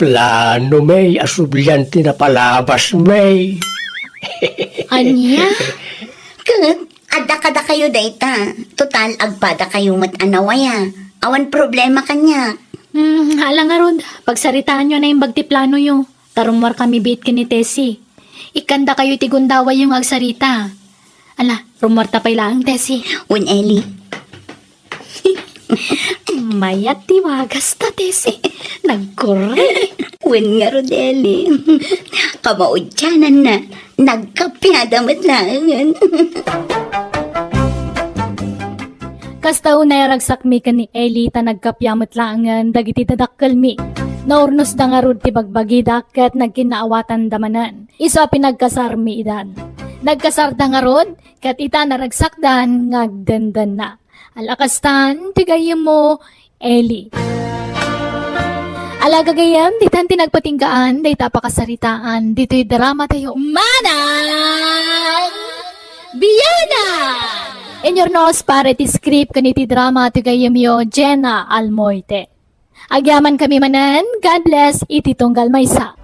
plano mi a sublian ti napalabas mi. Ania? Ket, adda kadakayo dayta. Total, agpadakayo met a nawaya. Awan problema kaniak. Hmm, hala ngarud, pagsaritaanyo a naimbag ti planoyo. Ta rummuarkami biit ken ni Tessie. Ikkandakayo iti gundawayyo nga agsarita. Ala, rummuarta pay laeng, Tessie. Wen, Eli. Mayat ti wagasta, Tessie. Nagkurre. Wen ngarud, Eli. Kamaudiananna, nagkappiada met laengen. Kasta unay a ragsakmi ken ni Eli ta nagkappia met laengen dagiti dadakkelmi. Naurnosda ngarud ti bagbagida ket nagkinnaawatanda manen. Isu a pinagkasarmi idan. Nagkasarda ngarud ket ita naragsakdan nga agdendenna. Ala kastan ti gayyemmo, Eli. Ala gagayyem, ditan ti nagpatinggaan dayta a pakasaritaan ditoy drama tayo. Manang Biana! In your nose, pare, ti script ken iti drama ti gayyemyo, Jenna Almoite. Agyamankami manen, God bless iti tunggal maysa.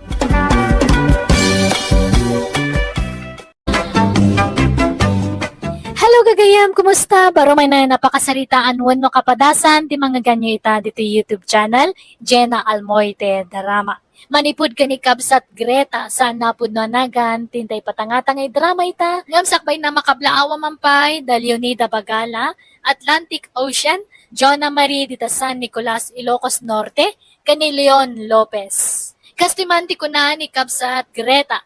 Hello, gagayyem, kumusta? Baro manen a pakasaritaan wenno kapadasan ti mangngeganyo ita ditoy YouTube channel, Jenna Almoite Drama. Manipud ken ni Kabsat Greta, saan napudno a nagan ti intay patangtangay drama ita, ngem sakbayna a makablaawa man pay da Leonida Bagala, Atlantic Ocean, Jonah Marie dita San Nicolas, Ilocos Norte, ken ni Leon Lopez. Kastoy man ti kuna ni Kabsat Greta,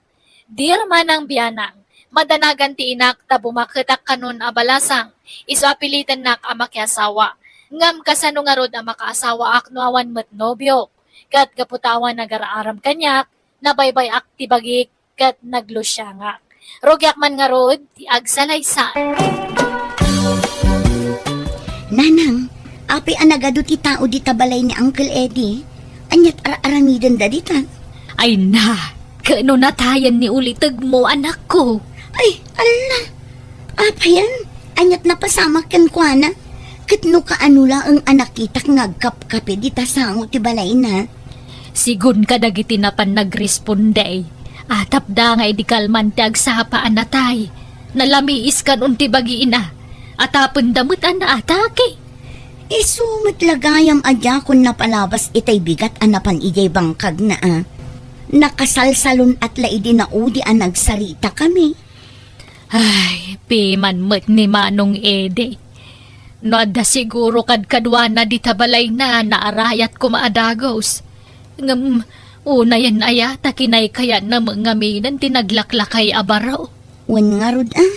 Dear Manang Bianang, madanagan ti inak ta bumaketak kanon a balasang, isu a pilitennak a makiasawa. Ngem kasano ngarud a makaasawaak no awan met nobio? Ket gapu ta awan agar-arem kaniak, nabaybay-ak ti bagik ket naglusiangak. Rugiak man ngarud ti agsalaysay. Nanang, apay a nagadu ti tao dita balay ni Uncle Eddie? Aniat ar-aramidenda dita? Ay na, ket no natayen ni ulitegmo, anakko. Ay, ala! Apayen, aniat napasamak kenkuana? Ket no kaano laeng a nakitak nga agkapkape dita sango ti balayna? Sigun kadagiti napan nagresponde, atapda nga idi kalman ti agsapa a natay, nalamiis kanon ti bagina, atapenda met a naatake. Isu met la gayam a diakon napalabas itay bigat a napan idiay bangkagna a. Nakasalsalun-at la idi naudi a nagsaritakami. Ay, piman met ni Manong Ede. No adda siguro kadkaduana dita balayna, naarayat koma a dagus. Ngem, unayen aya ta kinaykayatna met ngamin ti naglaklakay a baro? Wen ngarud a.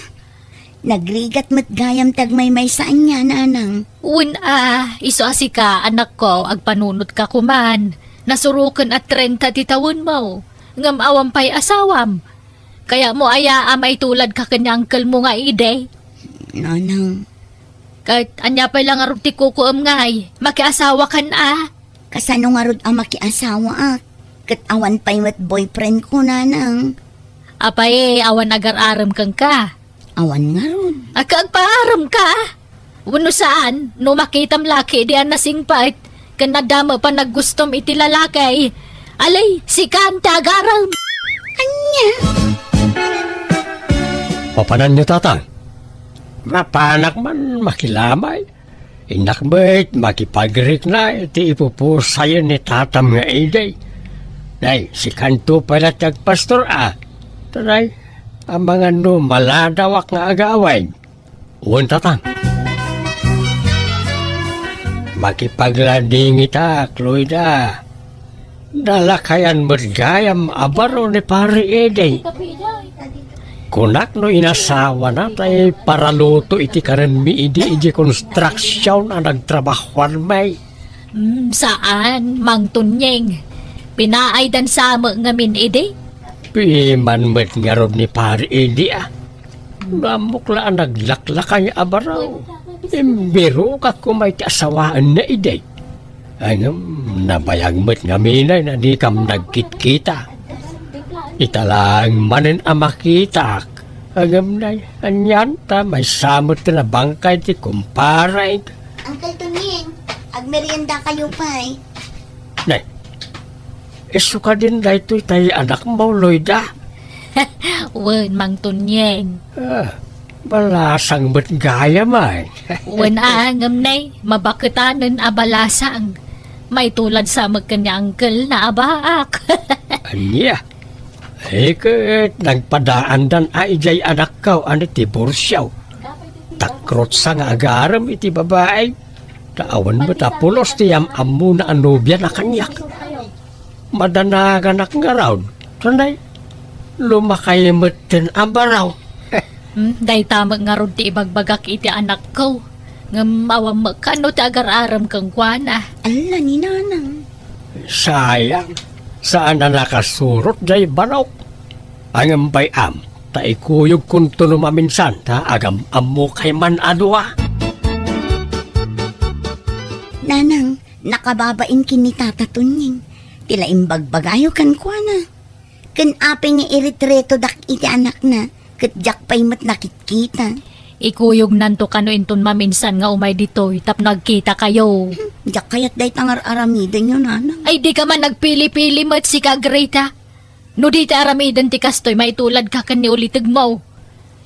Nagrigat met gayam ti agmaymaysa ania, nanang. Wen a, isu a sika, anakko, agpanunotka koman. Nasuroken a trenta ti tawenmo, ngem awan pay asawam. Kayatmo aya a maituladka ken ni angkelmo nga idi? Nanang. Ket ania pay la ngarud ti kukuem ngay? Makiasawakan a? Kasano ngarud a makiasawaak? Ket awan pay met boyfriendko, nanang. Apay, awan agar-arem kenka? Awan ngarud. Agka-, agpaaremka? Wenno saan, no makitam la ketdi a nasingpet, ken adda met panaggustom iti lalaki, alay, sikan ti agarem. Ania? Papananyo, Tatang? Mapanak man makilamay. Innak met makipagrikna iti ipupusayen ni tatam nga idi. Nay, sikanto pay la ti agpastor a. Tanay, amangan no maladawak nga agawid. Wen, Tatang. Makipagladingitak, Loida. Nalakayan met gayam a baro ni Pari Ede. Kunak no inasawana tay paraluto iti karenmi idi, idi construction a nagtrabahuanmi. Mm, saan, Mang Tunyeng. Pinaaydan sa met ngamin idi? Piman met ngarud ni Pari Ede a. Namok la a naglaklakay a baro. Imbirokak koma iti asawaenna idi. Ngem, nabayag met ngamin a dikam nagkitkita. Ita laeng manen a makitak. Ngem nay, anian ta maysa met ti nabangkay ti kumparek. Uncle Tunying, agmeriendakayo pay. Nay, isu kadin daytoy tay anakmo, Loida? Wen, Mang Tunyeng. Ah, balasang met gayam ay. Wen a, ngem nay, mabaketanen a balasang. Maitulad sa met ken ni uncle na a baak. Ania? Ay, ket nagpadaandan a idiay anakko a nitiborsio. Takrotsa nga agarem iti babai. Ta awan met a pulos ti yam-ammona a nobiana kaniak. Madanaganak ngarud, tanay, lumakay metten a baro. Hmm, dayta met ngarud ti ibagbagak iti anakko. Ngem awan met kano ti agar-arem kenkuana. Alla ni Nanang. Sayang, saan a nakasurot jay banok. Ngem bay-am, ta ikuyogkonto no maminsan ta agam-ammokay man a dua. Nanang, nakababain ken ni Tata Tunying ti la imbagbagayo kenkuana. Ken apay nga iretretodak iti anakna, ket diak pay met nakitkita. Ikuyognanto kano inton maminsan nga umay ditoy tapno agkitakayo. Hmm, diak kayat dayta nga ar-aramidenyo, Nanang. Ay, dika man nagpili-pili met sika, Greta. No di ti aramiden ti kastoy, maituladka ken ni ulitegmo.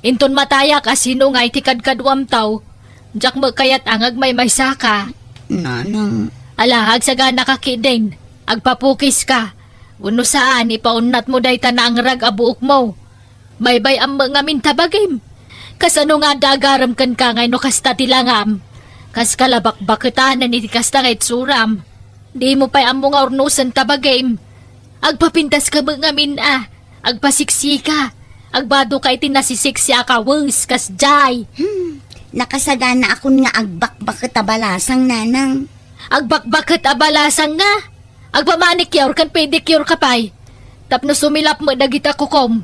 Inton matayak a sino nga iti kadkaduamtaw, diak met kayat a nga agmaymaysaka. Nanang. Ala, agsaganaka ketdin. Agpapukiska. Wenno saan, ipaunnatmo dayta naangrag a buokmo. Baybay-am met ngamin ta bagim. Kasano nga adda agarem kenka nga no kasta ti langam? Kaska la bakbaketanen iti kasta nga itsuram. Dimo pay ammo nga urnosen ta bagim. Agpapintaska met ngamin a. Agpasiksika. Agbadoka iti nasisiksi a kawes, kasdiay. Hmm, nakasaganaakon nga agbakbaket a balasang, Nanang. Agbakbaket a balasang nga? Agpamanicure ken pedicure ka pay. Tapno sumilap met dagita kukom.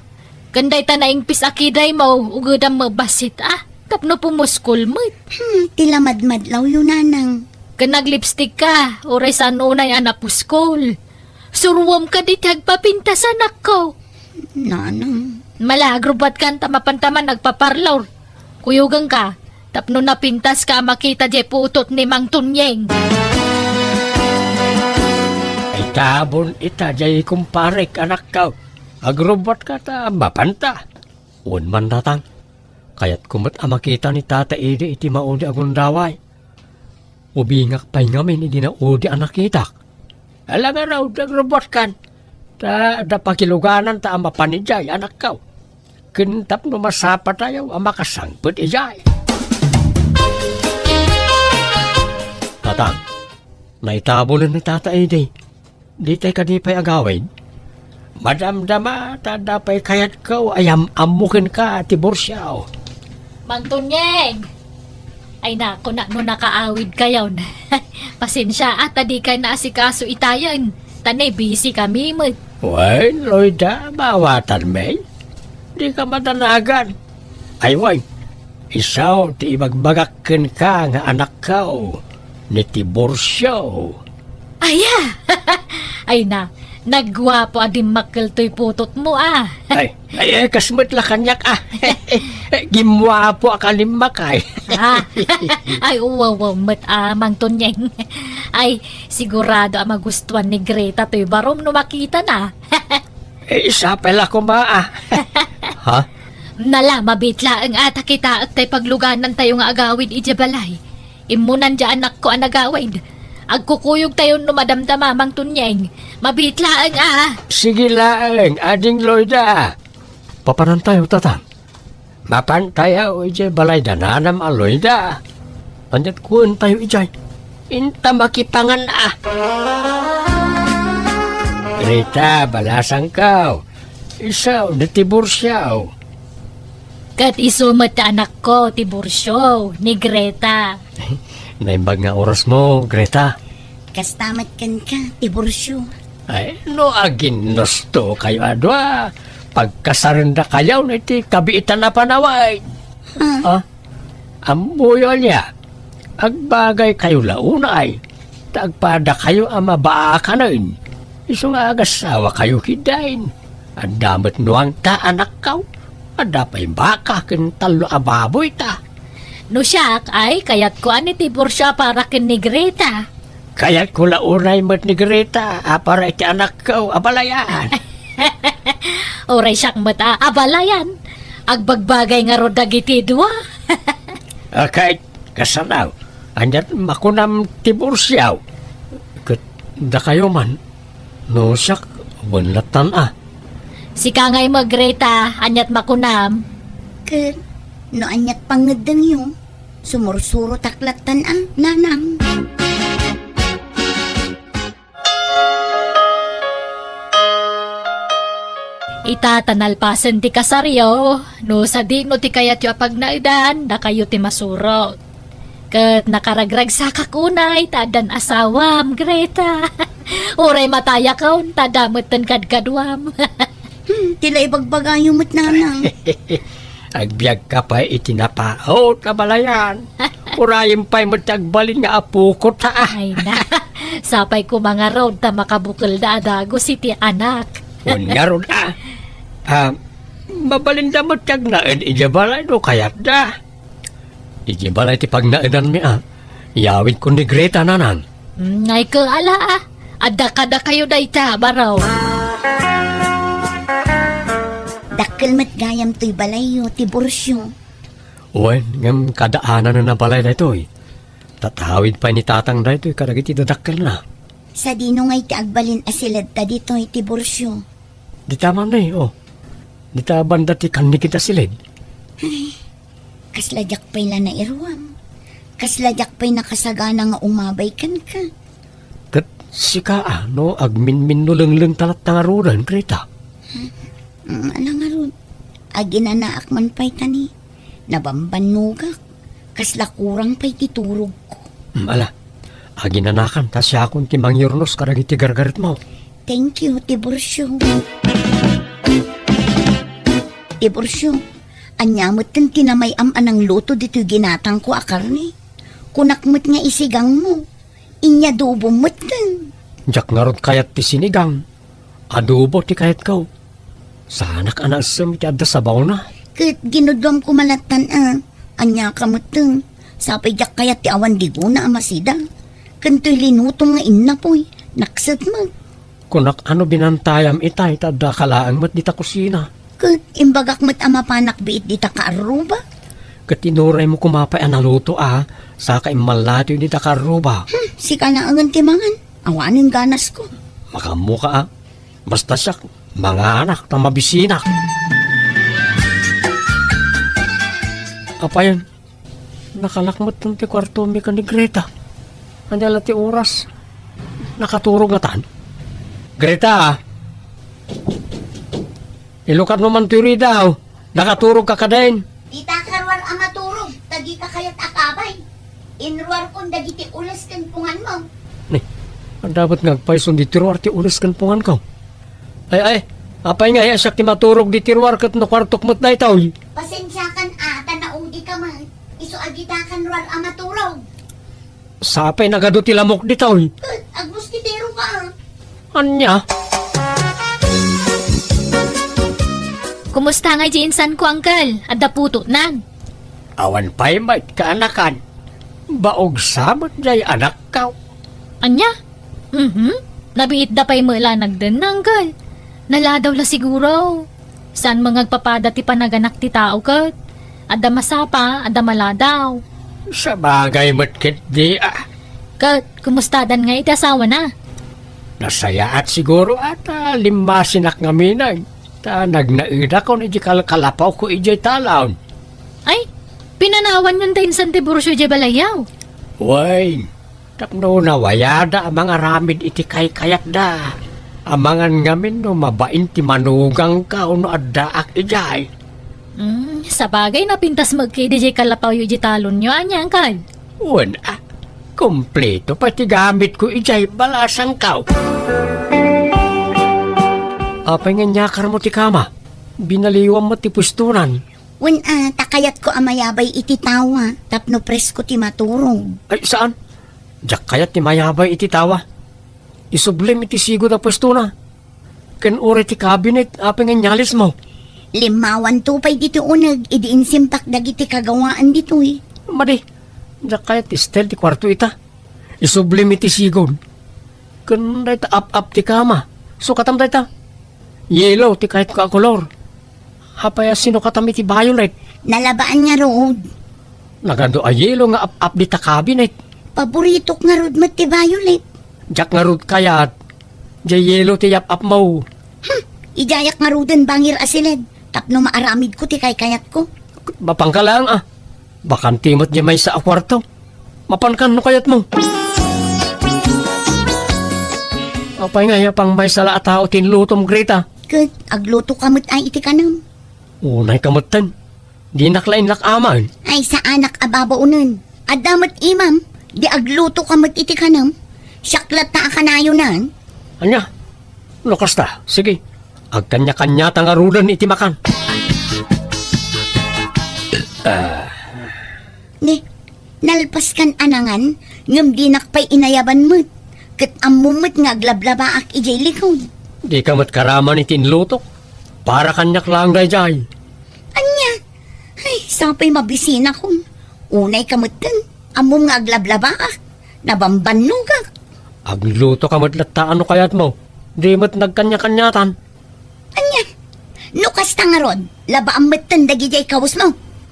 Ken dayta naingpis a kidaymo, ugedam met bassit a. Tapno pumuskol met. Hmm, ti la madmadlawyo, Nanang. Ken naglipstick ka, uray saan unay a napuskol. Suruem kadi ti agpapintas, anakko. Nanang. Mala, agrubbuatkan ta mapanta man agpaparlor. Kuyogenka, tapno napintaska a makita diay putot ni Mang Tunyeng. Itabon ita diay kumparek, anakko. Agrubbuatka ta mapanta. Wen man, Tatang. Kayatko met a makita ni Tata Idi iti maudi a gundaway. Ubingak pay ngamin idi naudi a nakitak. Ala ngarud, agrubbuatkan. Ta adda pakilugananta a mapan idiay, anakko. Ken tapno masapatayo a makasangpet idiay. Tatang, naitabonen ni Tata Idi. Ditay kadi pay agawid? Madamdama ta adda pay kayatko a yam-ammo kenka, Tiburcio. Mang Tunyeng! Ay, naku, na, no nakaawidkayon. Pasensia, a, ta dikay naasikaso itayen. Ta ne, busy kami met. Wen, Loida, maawatanmi. Dika madanagan. Ay, wen, isu ti ibagbagak kenka nga anakko, ni Tiburcio. Aya! Ay na, nagguapo a dimmakkel toy putotmo, a. Ay, ay, ay, kas met la kaniak, a. Gimmuapo a kalimmakay. A. Ay, uwaw, uwaw, met, a, Mang Tunyeng. Ay, sigurado a magustuan ni Greta toy barom no makitana. Eh, sapay la koma, a. Ha? Nala, mabiit laeng a ta kitaek tay pagluganantayo nga agawid idiay balay. Immunan diay anakko a nagawid. Agkukuyogtayon no madamdama, Mang Tunyeng. Mabiit laeng, a. Sige laeng, Ading Loida. Papanantayo, Tatang? Mapantayo idiay balay da nanam a Loida. Aniat kuentayo idiay? Inta makipangan, a. Rita, balasangko. Isu, ni Tiburcio. Ket isu met ti anakko, Tiburcio, ni Greta. Naimbag nga orasmo, Greta. Kasta met kenka, Tiburcio. Ay, no aginnustokayo a dua, pagkasarendakayon iti kabiitan a panawen. A? A? Ammoyo ania, agbagaykayo la unay, ta agpadakayo a mabaakanen. Isu nga agasawakayo ketdin, adda met nuangta, anakko, adda pay baka ken tallo a baboyta. No siak, ay, kayatko a ni Tiburcio a para ken ni Greta. Kayatko la unay met ni Greta a para iti anakko a balayan. Uray siak met a, a balayan. Agbagbagay ngarud dagiti dua. A, ket kasano? Aniat makunam, Tiburcio? Ket dakayo man, no siak, wen lattan a. Sika ngay met, Greta, aniat makunam? Ket no aniat pangngeddengyo, sumursurotak lattan a, nanang. Ita ta nalpasen ti kasaryo, no sadino ti kayatyo a pagnaedan, dakayo ti masurot. Ket nakaragragsakak unay ta addan asawam, Greta. Uray matayakon ta adda metten kadkaduam. Hmm, ti la ibagbagayo met, nanang. Agbiagka pay iti napaut a balayan. Urayem pay met ti agbalin nga apokot, ha? Ay na, sapay koma ngarud ta makabukelda a dagus iti anak. Wen ngarud, a. A, mabalinda met ti agnaed idiay balay no kayatda. Idiay balay ti pagnaedanmi, a. Iyawidkon ni Greta, nanang. Mm, ay ket ala, a. Adda kadakayo dayta, baro. Dakkel met gayam toy balayyo, Tiburcio. Wen, ngem kadaananen a balay daytoy. Tatawid pay ni tatang daytoy kadagiti dadakkelna. Sadino ngay ti agbalin a siledta ditoy, Tiburcio? Dita manen, o. Dita banda ti kannigid a siled. Ay, kasla diak pay la nairuam. Kasla diak pay nakasagana nga umabay kenka. Ket sika, a, no agminminno lengleng ta latta ngaruden, Greta? Mm, ala ngarud. Aginanaak man pay tani. Nabambannogak. Kasla kurang pay ti turogko. Mm, ala. Aginanakan ta siakon ti mangyurnos kadagiti gargaretmo. Thank you, Tiburcio. Tiburcio, ania metten ti namay-am a nangluto ditoy ginatangko a karne? Kunak met nga isigangmo. Inyadobom metten. Diak ngarud kayat ti sinigang. Adobo ti kayatko. Saanak a naessem iti adda sabawna. Ket ginudluam koma lattan a. Ania ka metten? Sapay diak kayat ti awan digona a masida. Ken toy linutom nga innapoy. Nakset met. Kunak a no binantayam itay ta adda ka laeng met dita kusina. Ket imbagak met a mapanak biit dita kaarruba. Ket inuraymo koma pay a naluto a, saka immallatoy dita kaarruba. Hmm, sika laengen ti mangan. Awanen ganasko. Makaammoka a. Basta siak, manganak ta mabisinak. Apay, nakalak metten ti kuartomi ken ni Greta. Ania la ti oras? Nakaturog ngatan. Greta! Ilukatmo man toy rida, o. Nakaturog ka kadin. Dita ka ruar a maturog, ta dika kayat a kabay. Inruarkon dagiti ules ken punganmo. Ni, adda met nga agpayson diti ruar ti ules ken punganko. Ay, ay, apay nga, ay, siak ti maturog diti ruar ket no kuartok met daytoy. Pasensiakan a, ta naudika met. Isu a dita ka ruar a maturog. Sapay nagadu ti lamok ditoy. Ket agmusketero ka, a. Ania? Kumusta ngay di insanko, Uncle? Adda putotnan? Awan pay met kaanakan. Baog sa met jay anakko. Ania? Mhm. Nabiitda pay met la nagdenna, Uncle. Naladaw la siguro. Saan met nga agpapada ti panaganak ti tao ket adda masapa, adda maladaw. Sabagay met ketdi, a. Ket kumustadan ngay iti asawana? Nasayaat siguro a ta limmasinak ngamin, ta nagnaedakon iti kalkalapawko idiay talon. Ay, pinanawanyon ta insan ti Tiburcio idiay balayyo? Wen, tapno nawayada a mangaramid iti kaykayatda. Amangan ngamin no mabain ti manugangko no addaak idiay. Hmm, sabagay, napintas met ketdi diay kalapawyo idiay talonyo, ania, Uncle? Wen, a. Kompleto pay ti gamitko idiay balasangko. Apay nga inyakarmo ti kama? Binaliwam met ti puestonan. Wen, a, ta kayatko a mayabay iti tawa tapno presko ti maturog. Ay, saan? Diak kayat ti mayabay iti tawa. Isublim iti sigud a puestona. Ken uray ti kabinet, apay nga inyalismo? Limmawanto pay ditoy uneg idi insimpak dagiti kagawaan ditoy. Madi, diak kayat ti style ti kuarto ita. Isublim iti sigud. Ken dayta ap-ap ti kama. Sukatam dayta. Yellow ti kayatko a kolor. Apay a sinukatam iti violet? Nalabaan ngarud. Nagadu a yellow nga ap-ap dita kabinet. Paboritok ngarud met ti violet. Diak ngarud kayat. Diay yellow ti yap-apmo. Hmm, idiayak ngaruden bangir a siled tapno maaramidko ti kaykayatko. Mapanka laeng, a. Bakante met diay maysa a kuarto. Mapankan no kayatmo. Apay nga, apay maysa la a tao ti inlutom, Greta? Ket aglutoka met ay iti kanem. Unayka metten. Dinak la inlak-aman. Ay, saanak a babaonen. Adda met imam, di agluto ka met iti kanem. Siak latta a kanayonan. Ania? No kasta, sige. Agkanya-kanyata ngaruden iti makan. Ah. Ni, nalpaskan a nangan, ngem dinak pay inayaban met. Ket ammom met nga aglablabaak idiay likod. Dika met karaman iti inlutok. Para kaniak laeng daydiay. Ania? Ay, sapay mabisinakon. Unay ka metten. Ammom nga aglablabaak. Nabambannogak. Agluto ka met latta no kayatmo. Di met nagkanya-kanyatan. Ania? No kasta ngarud, labaam metten dagidiay kawesmo.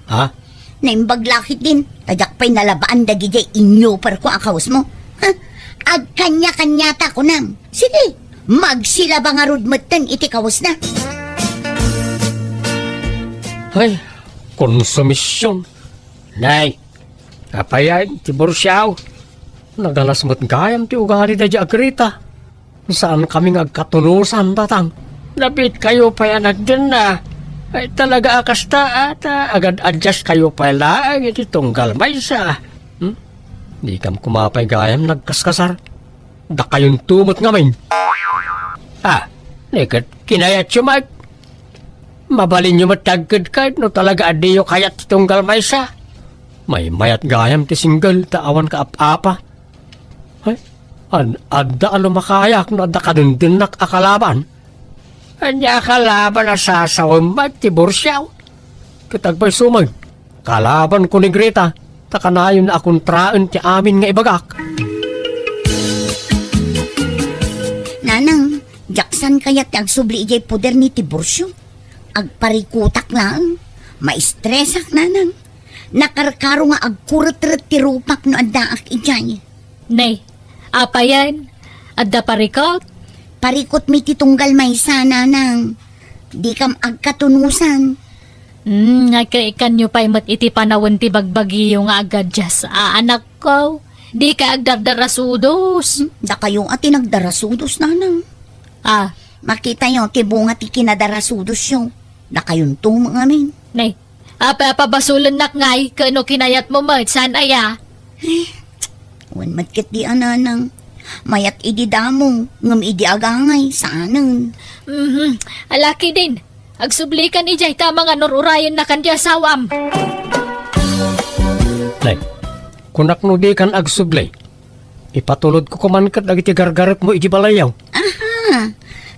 Ha? Naimbag la ketdin, ta diak pay nalabaan dagidiay inyuperko a kawesmo. Ha? Agkanya-kanyata kunam. Sige, magsilaba ngarud metten iti kawesna. Ay, konsumision. Nay, apayen, Tiburcio? Nagalas met gayam ti ugali daydiay a Greta. Saankami nga agkatunosan, tatang. Napitkayo pay a nagdenna. Ay, talaga a kasta, a, ta agad-adjust kayo pay laeng iti tunggal maysa. Hmm? Dikam koma pay gayam nagkaskasar. Dakayonto met ngamin. Ah, ni ket kinayatyo met. Mabalinyo met ti agkedked no talaga a diyo kayat ti tunggal maysa. Maymayat gayam ti single ta awan kaap-apa. Ay, ad-, adda a lumakayak no adda kadindinak a kalaban. Ania a kalaban a sasawem met, Tiburcio? Ket agpayso met, kalabanko ni Greta, ta kanayon a kontraen ti amin nga ibagak. Nanang, diak saan kayat ti agsubli idiay poder ni Tiburcio. Agparikutak laeng. Maistresak, nanang. Nakarkaro nga agkuretret ti rupak no addaak idiay. Nay, apayen? Adda parikut? Parikutmi ti tunggal maysa, nanang. Dikam agkatunosan. Hmm, nga kaikanyo pay met iti panawen ti bagbagiyo nga agadias, a, anakko. Dika agdardarasudos. Hmm, dakayo a ti nagdarasudos, nanang. Ah. Makitayo ti bunga ti kinadarasudosyo. Dakayonto met ngamin. Nay, apa, pabasolennak ngay, ket no kinayatmo met, saan aya? Eh, wen met ketdi a, nanang. Mayat idi damo, ngem idi agangay, saanen. Mhm. Ala ketdin, agsublikan idiay ta amangan no ur-urayennakan ti asawam. Nay, kunak no dikan agsubli. Ipatulodko koma ket dagiti gargaretmo idiay balayyo. Aha.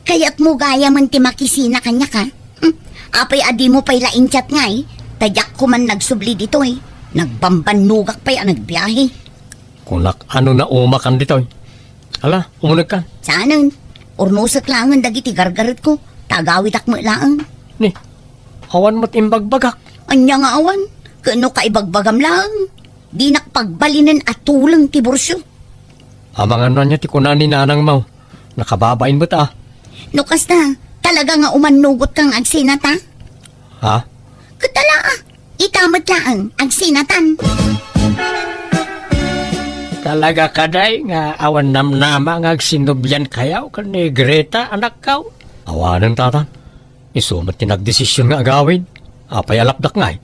Kayatmo gayamen ti makisina kaniak, a? Hmm. Apay a dimo pay la in-chat ngay? Ta diak koma nagsubli ditoy. Nagbambannogak pay a nagbiahe. Kunak a no naumakan ditoy. Ala, umunegkan. Saanen? Urnosek laengen dagiti gargaretko. Ta agawidak met laeng. Ni, awan met imbagbagak. Ania nga awan? Ket no kaibagbagam laeng. Dinak pagbalinen a tuleng, Tiburcio. Amangan no ania ti kuna ni nanangmo. Nakababain met a. No kasta, talaga nga umannugotka nga agsinata? Ha? Ket ala, a, ita met laeng, agsinatan. Talaga kadi nga awan namnama nga agsinnubliankayo ken ni Greta, anakko? Awanen, tatang. Isu met ti nagdesision nga agawid. Apay a lapdak ngay?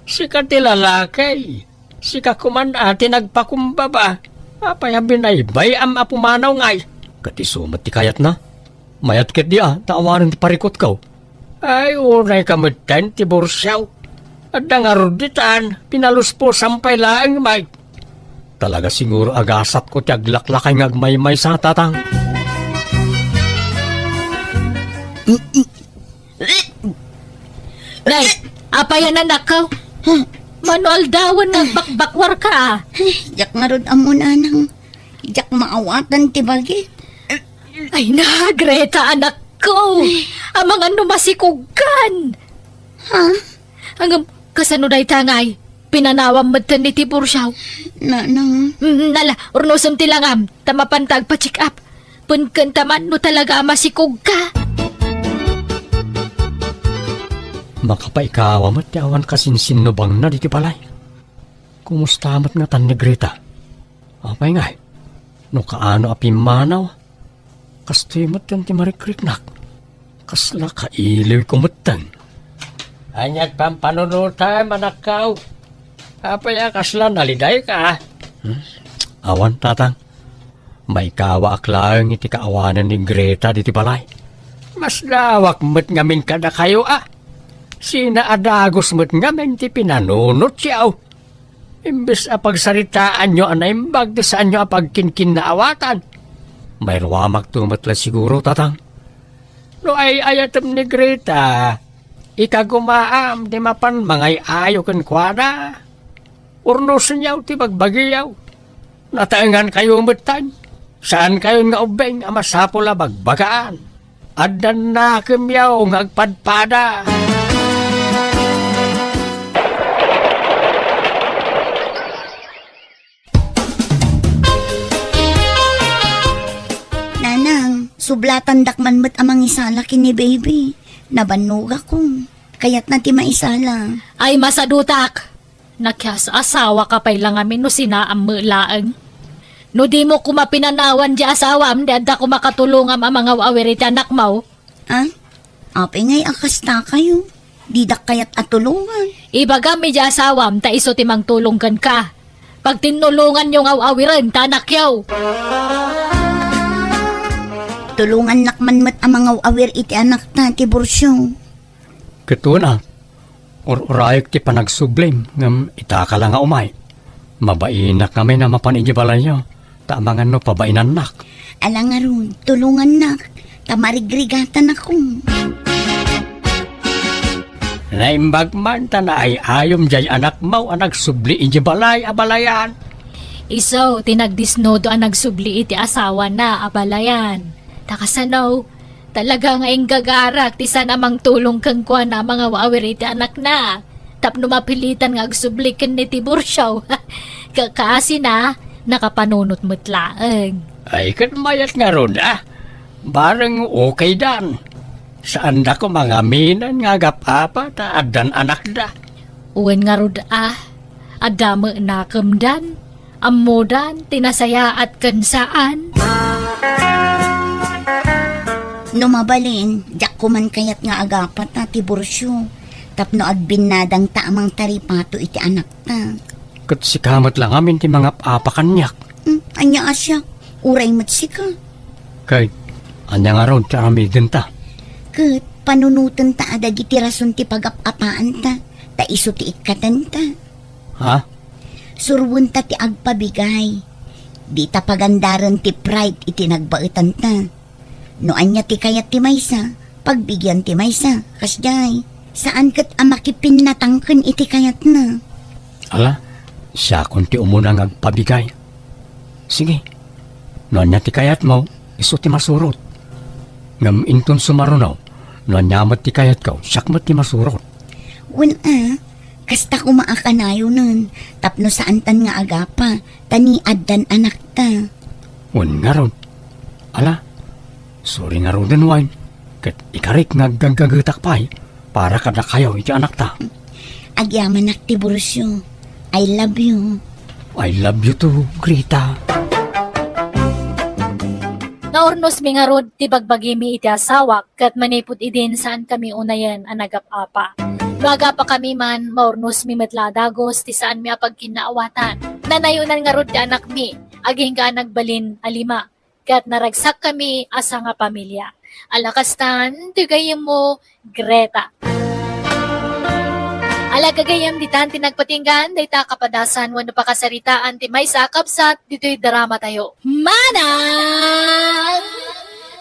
Sika ti lalaki. Sika koman a ti nagpakumbaba. Apay a binaybay-am a pumanaw ngay? Ket isu met ti kayatna. Mayat ketdi a, ta awanen ti parikutko. Ay, unay ka metten, Tiburcio. Adda ngarud ditan, pinaluspos pay laeng, Mike. Talaga siguro a gasatko ti aglaklakay nga agmaymaysa, tatang. Nay, apayen, anakko? Huh? Mano aldawen nga agbakbakwarka, a? Ay, diak ngarud ammo, nanang. Diak maawatan ti bagi. Ay na, Greta, anakko. Ay. Amangan no masikogkan. Ha? Ngem, kasano dayta ngay? Pinanawam metten ni Tiburcio. Nanang. Mm, ala, urnosem ti langam, ta mapanta agpa-check up. Penken ta man no talaga a masikogka. Makapaikawa met ti awan kasinsinnubangna ditoy balay. Kumusta met ngatan ni Greta? Apay ngay? No kaano a pimmanaw? Kastoy metten ti marikriknak. Kasla kailiwko metten. Ania ti pampanunotem, anakko? Apay a kasla nalidayka? Hmm? Awan, Tatang. Maikawaak laeng iti kaawanan ni Greta ditoy balay. Masdaawak met ngamin kadakayo a. Sinaadagus met ngamin ti pinanunotyo. Imbes a pagsaritaanyo a naimbag ti saanyo a pagkinkinnaawatan, mairuamakto met la siguro, Tatang. No ay-ayatem ni Greta, ikagumaam ti mapan mangay-ayo kenkuana. Urnosenyo ti bagbagiyo. Nataengankayo metten. Saankayon nga ubbing a masapul a bagbagaan. Addan nakemyo nga agpadpada. Nanang, sublatandak man met a mangisala ken ni Baby. Nabannogakon. Kayatna ti maisala. Ay, masadutak! Nakias-asawaka pay la ngamin no sinaam met laeng. No dimo koma pinanawan ti asawam, di adda koma katulongam a mangaw-awir iti anakmo. Ah? Apay ngay a kastakayo? Didak kayat a tulongan. Ibagam iti asawam ta isu ti mangtulong kenka. Pagtinnulonganyo nga aw-awiren ta anakyo. Tulongannak man met a mangaw-awir iti anakta, Tiburcio. Ket una, ur-urayek ti panagsublim, ngem itaka la nga umay. Mabainak ngamin a mapan idiay balayyo, ta amangan no pabainannak. Ala ngarud, tulongannak, ta marigrigatanakon. Naimbag man ta naay-ayom diay anakmo a nagsubli idiay balay a balayan. Isu ti nagdisnudo a nagsubli iti asawana a balayan. Ta kasano, talaga nga inggagarak ti saan a mangtulong kenkuana a mangaw-awir iti anakna. Tapno mapilitan nga agsubli ken ni Tiburcio. Kakaasina, nakapanunot met laeng. Ay, ket mayat ngarud, a. Bareng okaydan. Saanda koma nga aminan nga agap-apa ta addan anakda. Wen ngarud, a. Adda met nakemdan. Ammodan ti nasayaat ken saan. No mabalin, diak koman kayat nga agapata, Tiburcio, tapno agbinnadangta a mangtaripato iti anakta. Ket sika met la ngamin ti mangap-apa kaniak. Hmm, ania a siak? Uray met sika. Ket ania ngarud ti aramidenta? Ket panunotenta a dagiti rason ti pagap-apaanta, ta isu ti ikkatenta. Ha? Surwenta ti agpabigay. Dita pagandaren ti pride iti nagbaetanta. No ania ti kayat ti maysa, pagbigian ti maysa. Kasdiay, saan ket a makipinnatangken iti kayatna. Ala, siakon ti umuna nga agpabigay. Sige, no ania ti kayatmo, isu ti masurot. Ngem inton sumaruno, no ania met ti kayatko, siak met ti masurot. Wen a, kasta koma a kanayonen, tapno saantan nga agapa, ta ni addan anakta. Wen ngarud. Ala, suri ngaruden wen, ket ikarik nga aggaggagetak pay para kadakayo iti anakta. Agyamanak, Tiburcio. I love you. I love you too, Greta. Naurnosmi ngarud ti bagbagimi iti asawak, ket manipud idin saankami unayen a nagap-apa. No agapakami man, maurnosmi met la a dagus ti saanmi a pagkinnaawatan. Nanayonan ngarud ti anakmi, agingga a nagbalin a lima, ket naragsakkami a sangapamilia. Ala kastan ti gayyemmo, Greta. Ala gagayyem, ditan ti nagpatinggan dayta a kapadasan wenno pakasaritaan ti maysa a kabsat ditoy dramatayo. Manang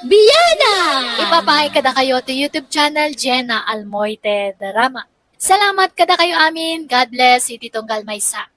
Biana! Ipapaay kadakayo ti YouTube channel Jenna Almoite Drama. Salamat kadakayo amin. God bless iti tunggal maysa.